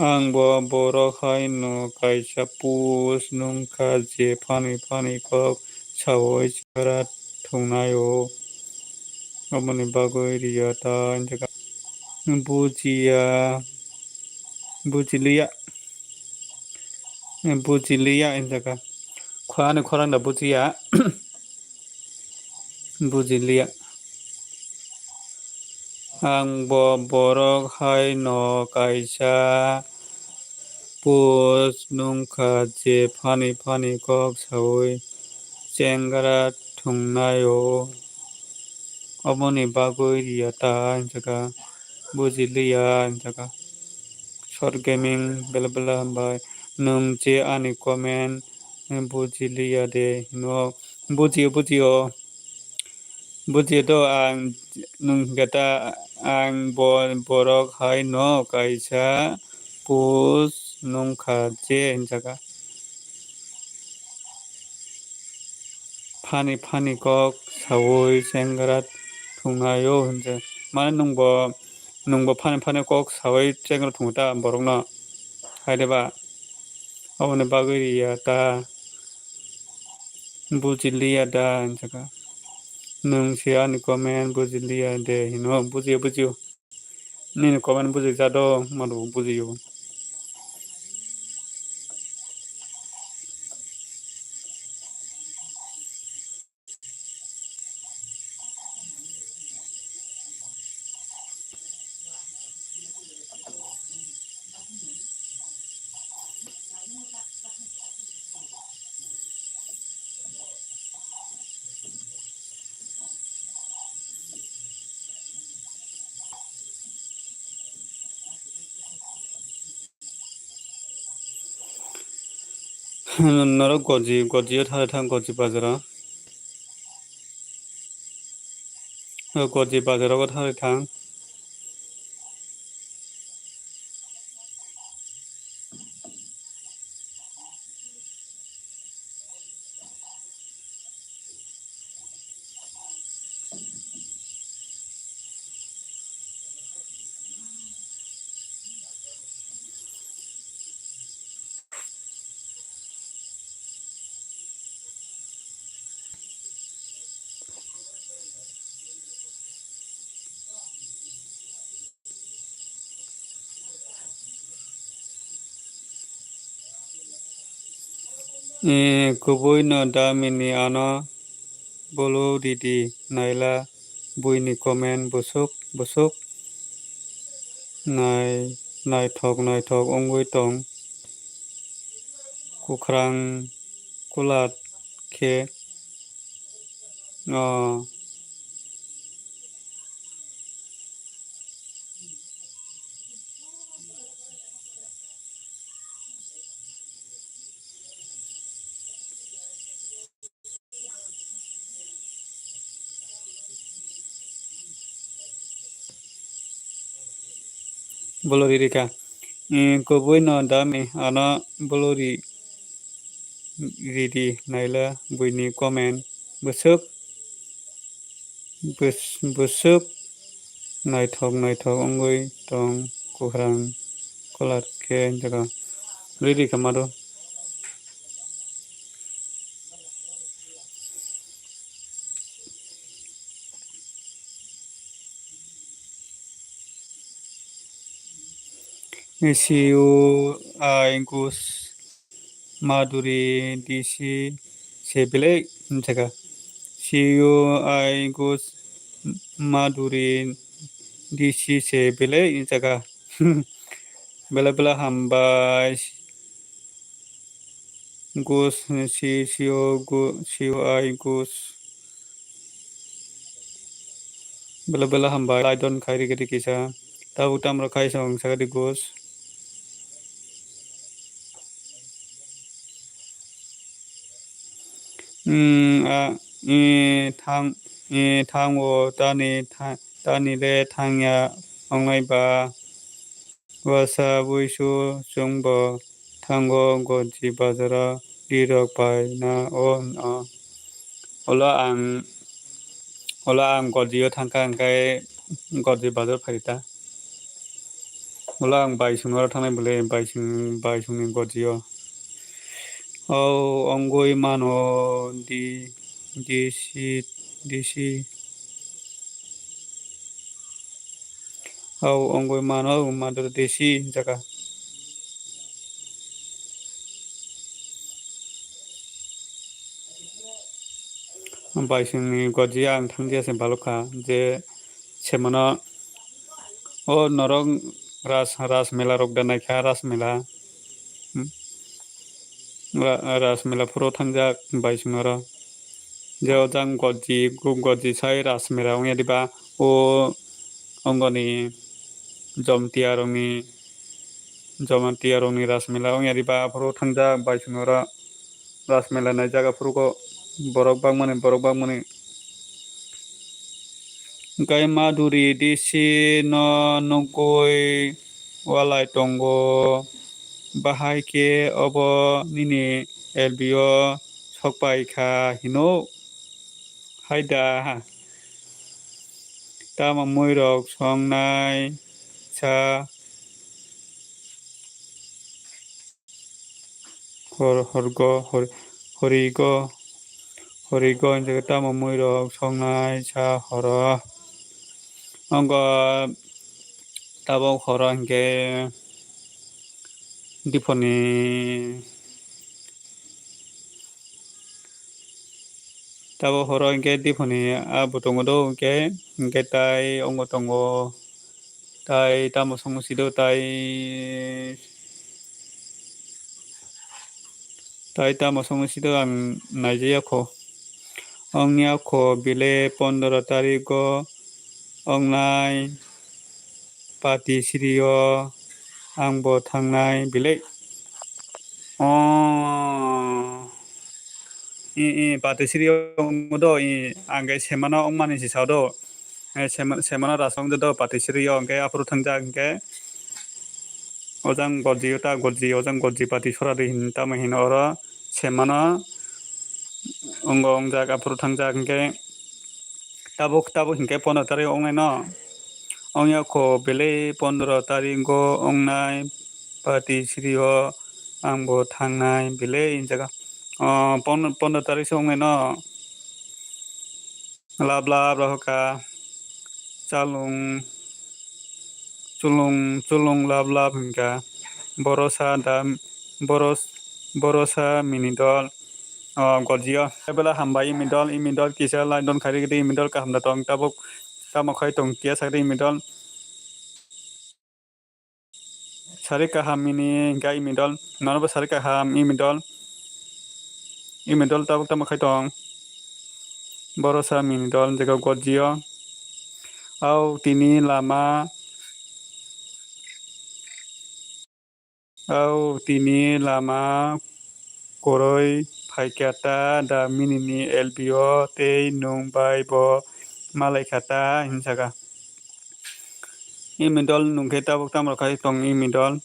Ang bo borok hai no kaisa post nungkha je phani phani kok saui chara thwngnai o, aboni bagwi riya ta. Bujiya, bujiliya. Bujiliya hinjaka. Khorang ni khorang da bujiya. Bujiliya. Ang bo borok hai no kaisa post nungkha je phani phani kok saui chengra thwngnai o. Oboni bagwi riya ta hinjaka. Bujiliya hinjaka. Short gaming bela bela hambai. Nwng je ani comment bujiliya de hino. Bujiyo, bujiyo. Bujiyo do ang nwng hwnkhe ta ang bo borok hai no kaisa post nungkha je hinjaka. Phani phani kok saui chengra thwngnai o hinjak. Mane nwng bo, nwng bo phani phani kok saui chengra thwngwi ta borokno. Hai de ba? Aboni bagwi riya ta. Bujiliya da hinjaka. Nwng se ani comment bujiliya de hino. Bujiyo, bujiyo. Nini comment bujijak do, madu bujiyo. Norok Goji, Goji o thangwi thang, Goji bazaro. O Goji bazaro thangwi thang. Eh, kubui no da mini ano bolo ridi naila buini comment busuk busuk nai naithok naithok wngwi tong kwkhrang kulat khe o. Bolori rika. Eh, kubui no dami ano bolori ridi naila buini comment busuk. Bus-, busuk naithok naithok wngwi tong kwkhrang kulat khe jaga ridi kha mado. C U I Gus Maduri D C se belai jaga. C U I Gus Maduri D C se belai jaga. Bela bela hambai. Gus, C, C O, Gu-, C O I, Gus. Bela bela hambai, lai don khai rikhe rikhe sa. Tabuk tamro khai sa wng sakha di Gus. Hmm, a, e, thang, e, thango, tani, tha-, tani le thangya, ongnai ba. Wasa buisu chwngbo thango Goji bazaro rirok bai na o hwno. Ulo ang, ulo ang Goji o thangkha hwnkhe Goji bazar phaita. Ulo ang baisung oro thangnai bwle baisung, baisungni Goji o. O wngwi mano di, D C, D C. Au wngwi mano Madura D C jaga. Baisungni Goji ang thangya se balokha je semano o norok ras, ras mela rok da naikha ras mela. Hmm. Ra-, ras mela phuru thangjak baisung oro. Je o jang Goji, gu-, Goji sai ras mela wngya diba o ongoni Jomtiya rokni, Jomatiya rokni ras mela wngya diba phuru thangjak baisung oro. Ras mela nai jaga phuru kho borok bangmani, borok bangmani. Hwnkhe Madhuri D C no nugwi walai tongo, bahai khe obo nini L B o sokpai kha hino? Haida, tamo muirok songnai sa. Hor-, horgo, hor-, horigo, horigo, hingke tamo muirok songnai sa horo. Ongo tabok horo hingke diphoni, tabok horo hingke diphoni a bo tongo do hingke, hingke tai ongo tongo. Tai tamo songwi sido, tai, tai tamo songwi sido ang naijaya kho. Ongya kho bile pondro tarigo ongnai pati sirio ang bo thangnai bile. O. I, i, Patisiri o wngma do, i, ang khe semano wngmani si sao do. Eh, sema-, semano rasa wngde do, Patisiri o, hwnkhe aphuru thangjak, hwnkhe ojang Gorji o ta Gorji, ojang Gorji Pati Sorari hin, tamo hino oro semano wngbo wngjak, aphuru thangjak, hwnkhe tabuk, tabuk hwnkhe pondro tarik wngnai no. Wngya kho belai pondro tarik o wngnai, Patisiri o ang bo thangnai belai hinjaga. O, pon-, pondro tarik se wngnai no. Lab lab rohorkha. Chalung, chulung, chulung lab lab hinkha. Borosa da, boros-, borosa mini dol. O, Gorji o. Bela hambai imi dol, imi dol kisa lai don khairi gidi imi dol kaham da tong tabuk tamo khai tong kiya sakri imi dol. Sari kaham mini hinkha imi dol, nono bo sari kaham imi dol. Imi dol tabuk tamo khai tong. Borosa mini dol jega Gorji o. Au tini lama, au tini lama kwrwi phaikha ta da minini L B o tei nwng bai bo malaikha ta hinsaka. Imi dol nwng khe tabuk tamo khai tong imi dol.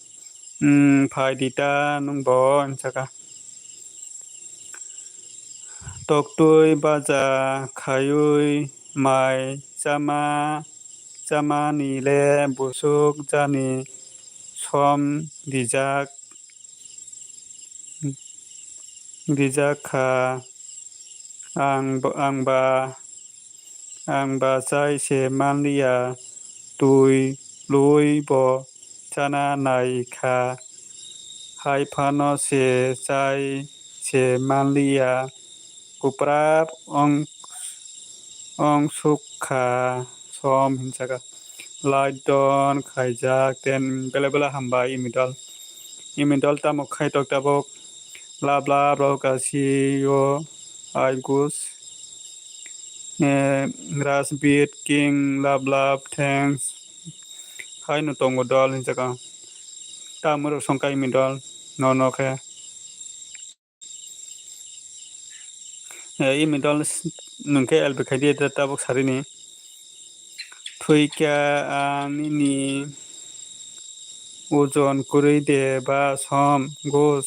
Hmm, phai di ta nwng bo hinsaka. Toktwi baja khaiwi mai chama, chamani le busuk jani som dijak, dijak kha. Ang, ang ba, ang ba chai se manliya, twi lwi bo chana nai kha. Hai phano se chai se manliya, kuprap ong, ong suk kha som hinsaka. Light don khaijak ten bela bela hambai imi dol. Imi dol tamo khai tok tabuk lab lab rok asi o ai gus. Eh, Rajbir King lab lab thanks. Hai no tongo dol hinsaka. Tamo rok songkai imi dol no no khe. Eh, imi dol s-, nwng khe L B khaidi ta tabuk sarini. Thwikha ang nini ojon kwrwi de ba som gus.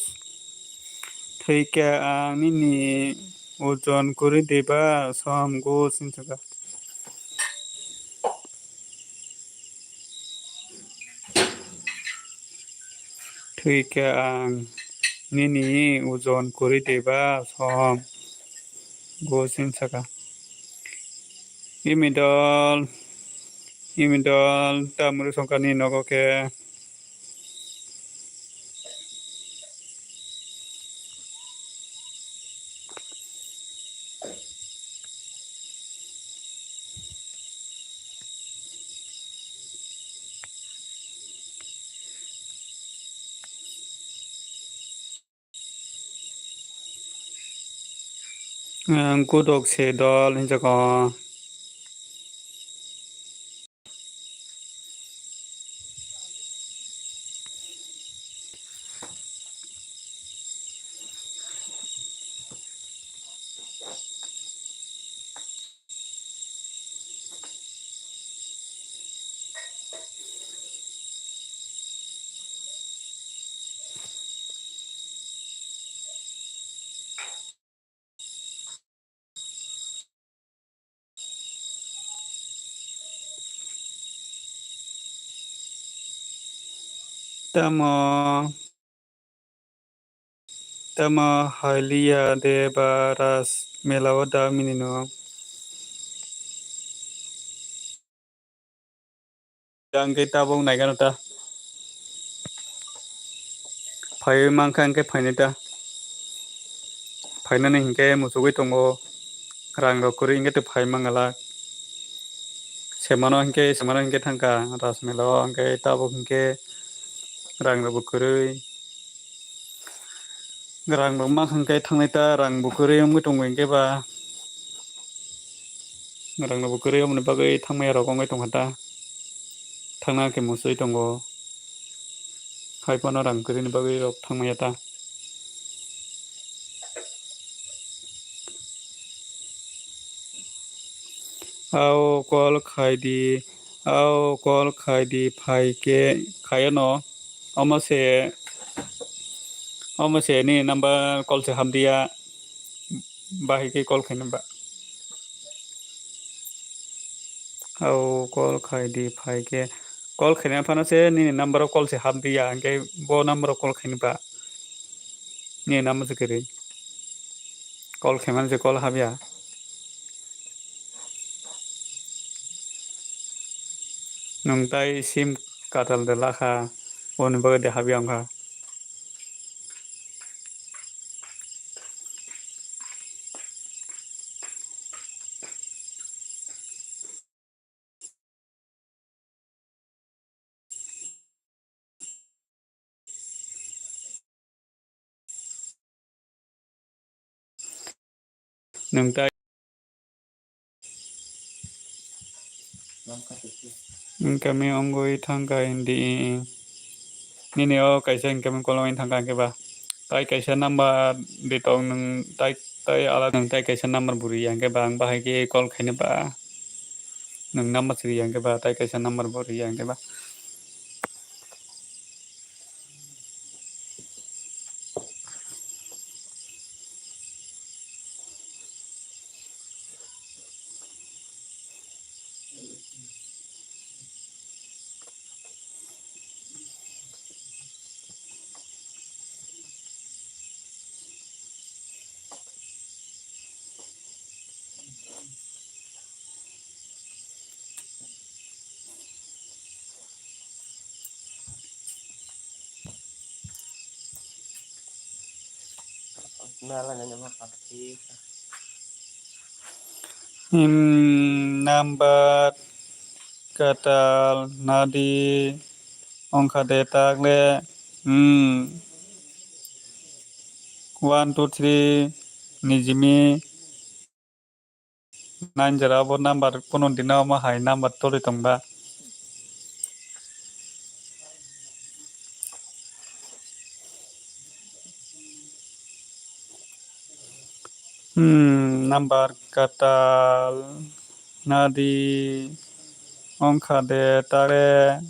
Thwikha ang nini ojon kwrwi de ba som gus hinsaka. Thwikha ang nini ojon kwrwi de ba som gus hinsaka. Imi dol, imi dol, tamuri songkani nogo khe. Ang kudok se dol hinjago. Tamo, tamo hailiya de ba ras mela o da minino. Ang khe tabuk naikha ta. Phaiwi mankha hwnkhe phainai ta. Phainani hwnkhe muchugwi tongo. Rang rok kwrwi hwnkhe tei phai mangala. Semano hwnkhe, semano hwnkhe thangkha Rajmela o hwnkhe tabuk hwnkhe rang rokbo kwrwi. Rang rok mankha hwnkhe thangnai ta, rang bo kwrwi wngwi tongo hwnkhe ba. Rang rok bo kwrwi aboni bagwi thangmaya rok wngwi tongkha ta. Thangna khe muchwi tongo. Hai phano rang kwrwini bagwi rok thangmaya ta. Ao call khai di, ao call khai di, phai khe khaiyano. Omo se, omo se nini number call se hamdiya, bahai khe call khaina ba. Ao call khai di, phai khe call khaina phano se nini number o call se hamdiya, hwnkhe bo number o call khaina ba. Nini number se kwrwi. Call khaimani se call habya. Nwng tai sim katal de lakha, boni bagwi de habya wngkha. Nwng tai incoming wngwi thangkha hindi. Nini o kaisa incoming call wngwi thangkha hwnkhe ba. Tai kaisa number de tong nwng tai, tai ala nwng tai kaisa number bo riya hwnkhe ba ang bahai khe call khaina ba. Nwng number se riya hwnkhe ba, tai kaisa number bo riya hwnkhe ba. Hmm, number kwtal nadi wngkha de tak le. Hmm. One, two, three, nijimi. Nine jora abo number kunu dina omo hai number tolwi tongba. Hmm, number kwtal nadi wngkha de tare.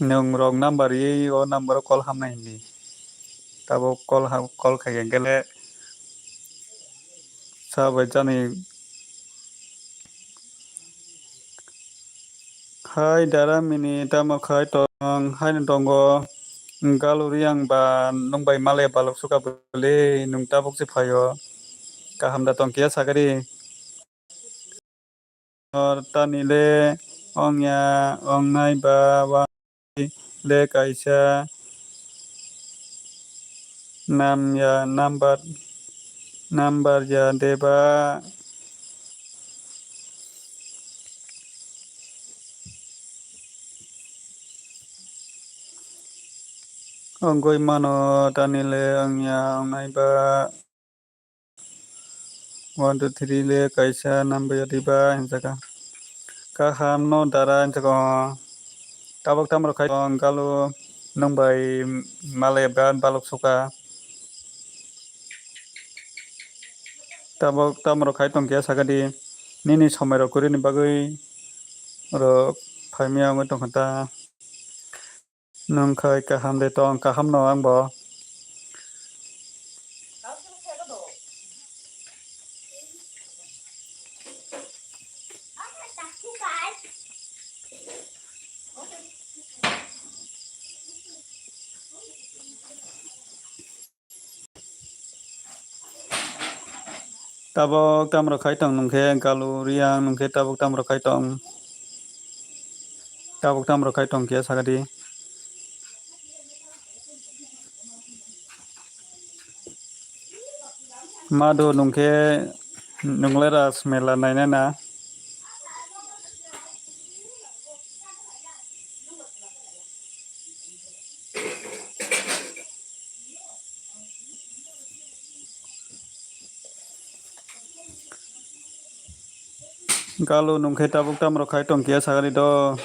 Nwng rok number ye o number o call hamnai hindi. Tabuk call ha-, call khai khe gele sabai jani. Hai dara mini tamo khai tong, haino tongo. Galu Riang ba nwng bai male balok suka bwle, nwng tabuk se phaio. Kaham da tong kiya sakari. Tani le ongya, ongnai ba wa le kaisa nam ya number, number ya deba. Ongoi mano tani le ongya, ongnai ba. One, two, three le kaisa number ya diba hinjaka. Kaham no dara hinjaka. Tabuk tamrok khai tong galu nwng bai malai ba balok suka. Tabuk tamrok khai tong khe sakadi nini somai rok kwrwini bagwi rok phaimya wngwi tongkha ta. Nwng khai kaham de tong, kaham no ang bo. Tabuk tamrok khai tong nwng khe, Galu Riang nwng khe tabuk tamrok khai tong. Tabuk tamrok khai tong khe sakadi. Madu nwng khe nwng le Ras Mela nainai na. Galu nwng khe tabuk tamrok khai tong kiya sakari do.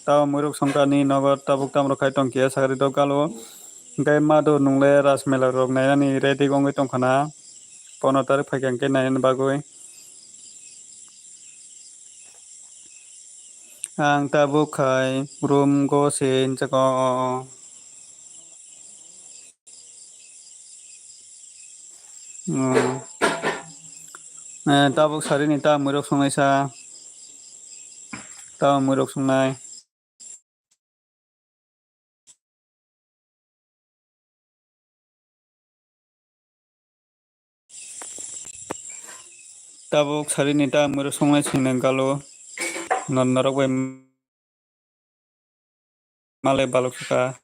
Tamo mwrwk songkani nogo tabuk tamrok khai tong kiya sakari do Galu. Hwnkhe mado nwng le Ras Mela rok nainani ready wngwi tongkha na? Pono tarik phaikha hwnkhe nainani bagwi. Ang tabuk khai room go se hinjago. Oh. Eh, tabuk sarini ta mwrwk songnaisa. Ta mwrwk songnai. Tabuk sarini ta mwrwk songnai sengna galo. Nor-, norok bai malai balok saka.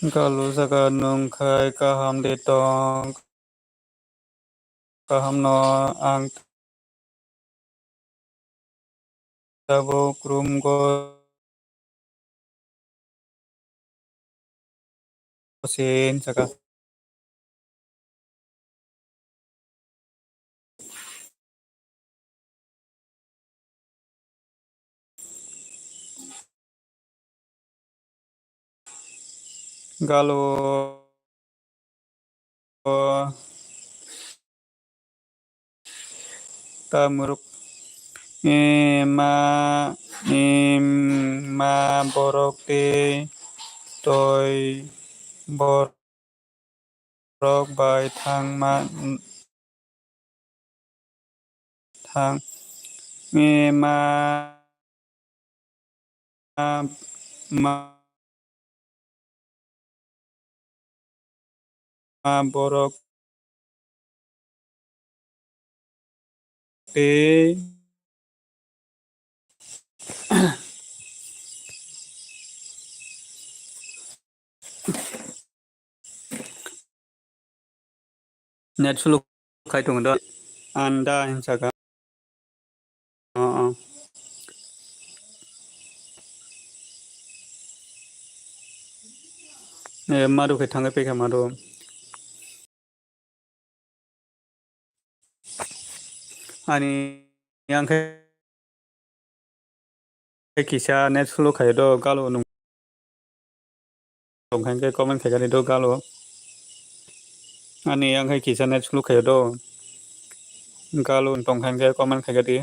Galo saka nwng khai kaham de tong. Kaham no ang tabuk room go sin saka. Galo ta mwrwk, eh, ma, em, ma borok tei toi bor-, borok bai thangma, thang, eh, ma, ma, ma borok tei net slow khai tongo do. Anda hinsa kha. Oh, oh. Eh, madu khe thangwi pekha madu. Ani yang khe kisa net slow khai do galo nung. Tongkha hwnkhe comment khaikha di do galo. Ani yang khe kisa net slow khai do. Galo tongkha hwnkhe comment khaikha di.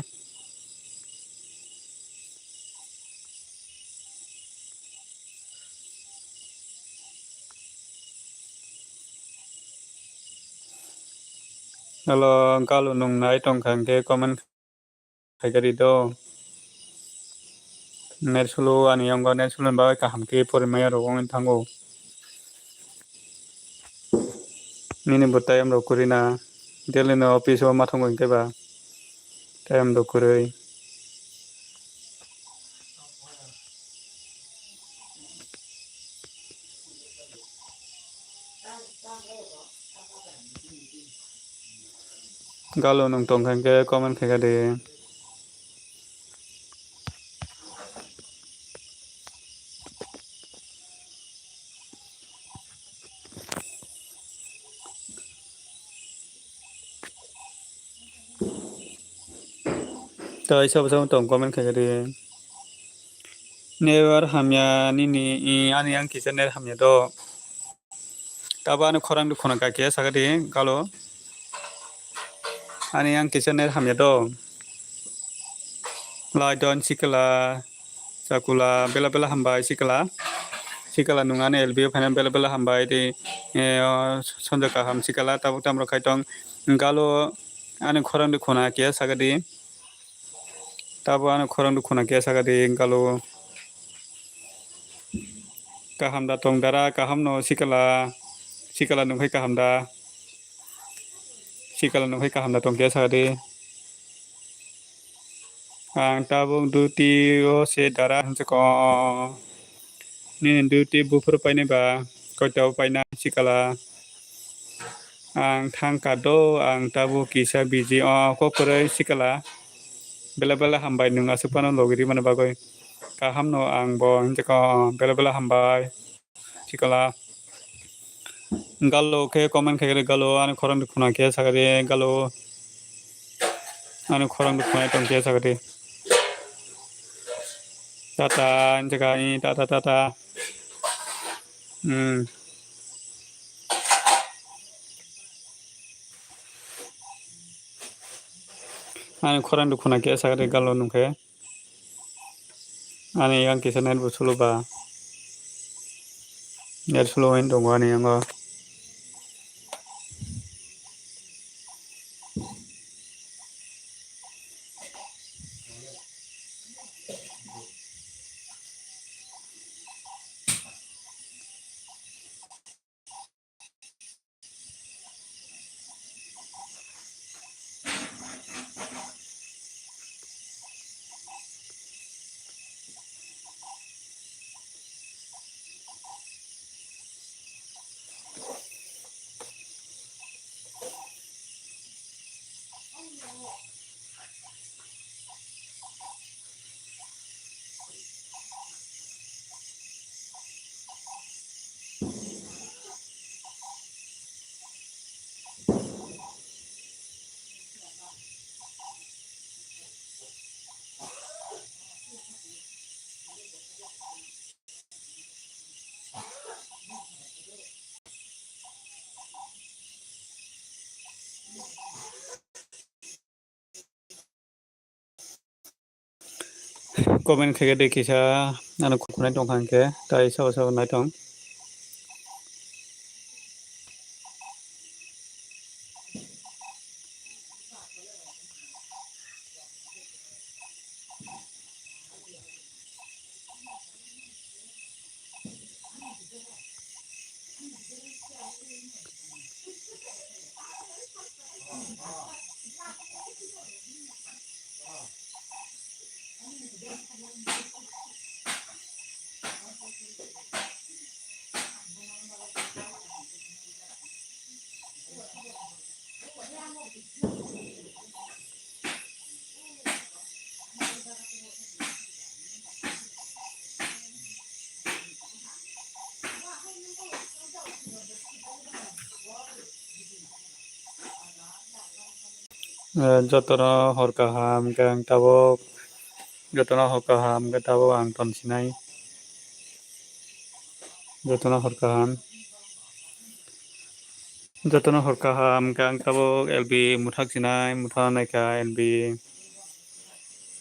Hello, galo nung nai tongkha hwnkhe comment khaikha di do. Net slow ani yango net slow ni bagwi kaham khe porimaya rok wngwi thango. Nini bo time rok kwrwi na, daily no office o ma thangwi hwnkhe ba time rok kwrwi. Galo nung tongkha hwnkhe comment khaikha di. Tei sabo sabo tong comment khaikha di. Newer hamya nini, i, ani yang kisa ner hamya do. Tabo ani khorang dukhono kaki sakadi galo. Ani yang kisa ner hamya do. Laidon sikla, chakula, bela bela hambai sikla. Sikala nwng ani L B o phaina belai belai hambai tei, eh, o sonjo kaham sikala tabuk tamo khai tong. Galo ani khorang de khuna khe sakadi. Tabuk ani khorang de khuna khe sakadi galo. Kaham da tong dara, kaham no sikala, sikala nwng khai kaham da. Sikala nwng khai kaham da tong khe sakadi. Ang tabuk duty o se dara hinjak o. Nini duty buphuru painai ba koita o paina sikala. Ang thang ka do, ang tabuk kisa busy o kok kwrwi sikala. Belai belai hambai nwng aswk phano logi rimani bagwi. Kaham no ang bo hinjak o belai belai hambai. Sikala. Galo khe comment khai galo ani khorang de khuna khe sakadi galo. Ani khorang de khuna tong khe sakadi. Tata hinjak ani tata tata. Hmm. Ani khorang de khuna khe sakadi galo nwng khe. Ani yang kisa net bo slow ba. Net slow wng tongo ani yango. Comment khaikhe de kisa, ano khunai tongkha hinkhe, tai sabo sabo naitong. Eh, jotono hor kaham, hwnkhe ang tabuk, jotono hor kaham, hwnkhe tabuk ang ton sinai. Jotono hor kaham. Jotono hor kaham, hwnkhe ang tabuk L B mwthak sinai, mwthak naikha L B.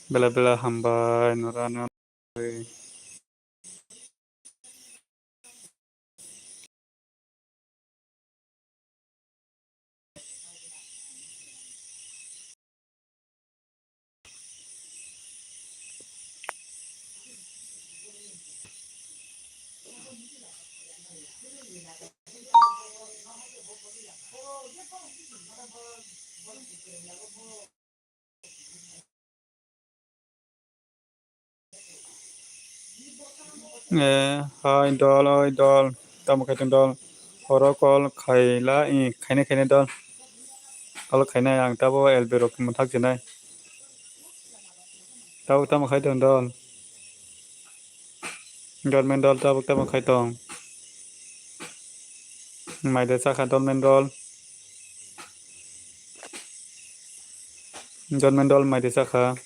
Belai belai hambai, norano. Eh, hai dol, oi dol, tamo khaitong dol, oro call khaila, eh, khaina khaina dol, call khaina ang tabo L B rok mwthak sinai, tabuk tamo khaitong dol. Government dol tabuk tamo khai tong. Mai de chakha government dol. Government dol mai de chakha.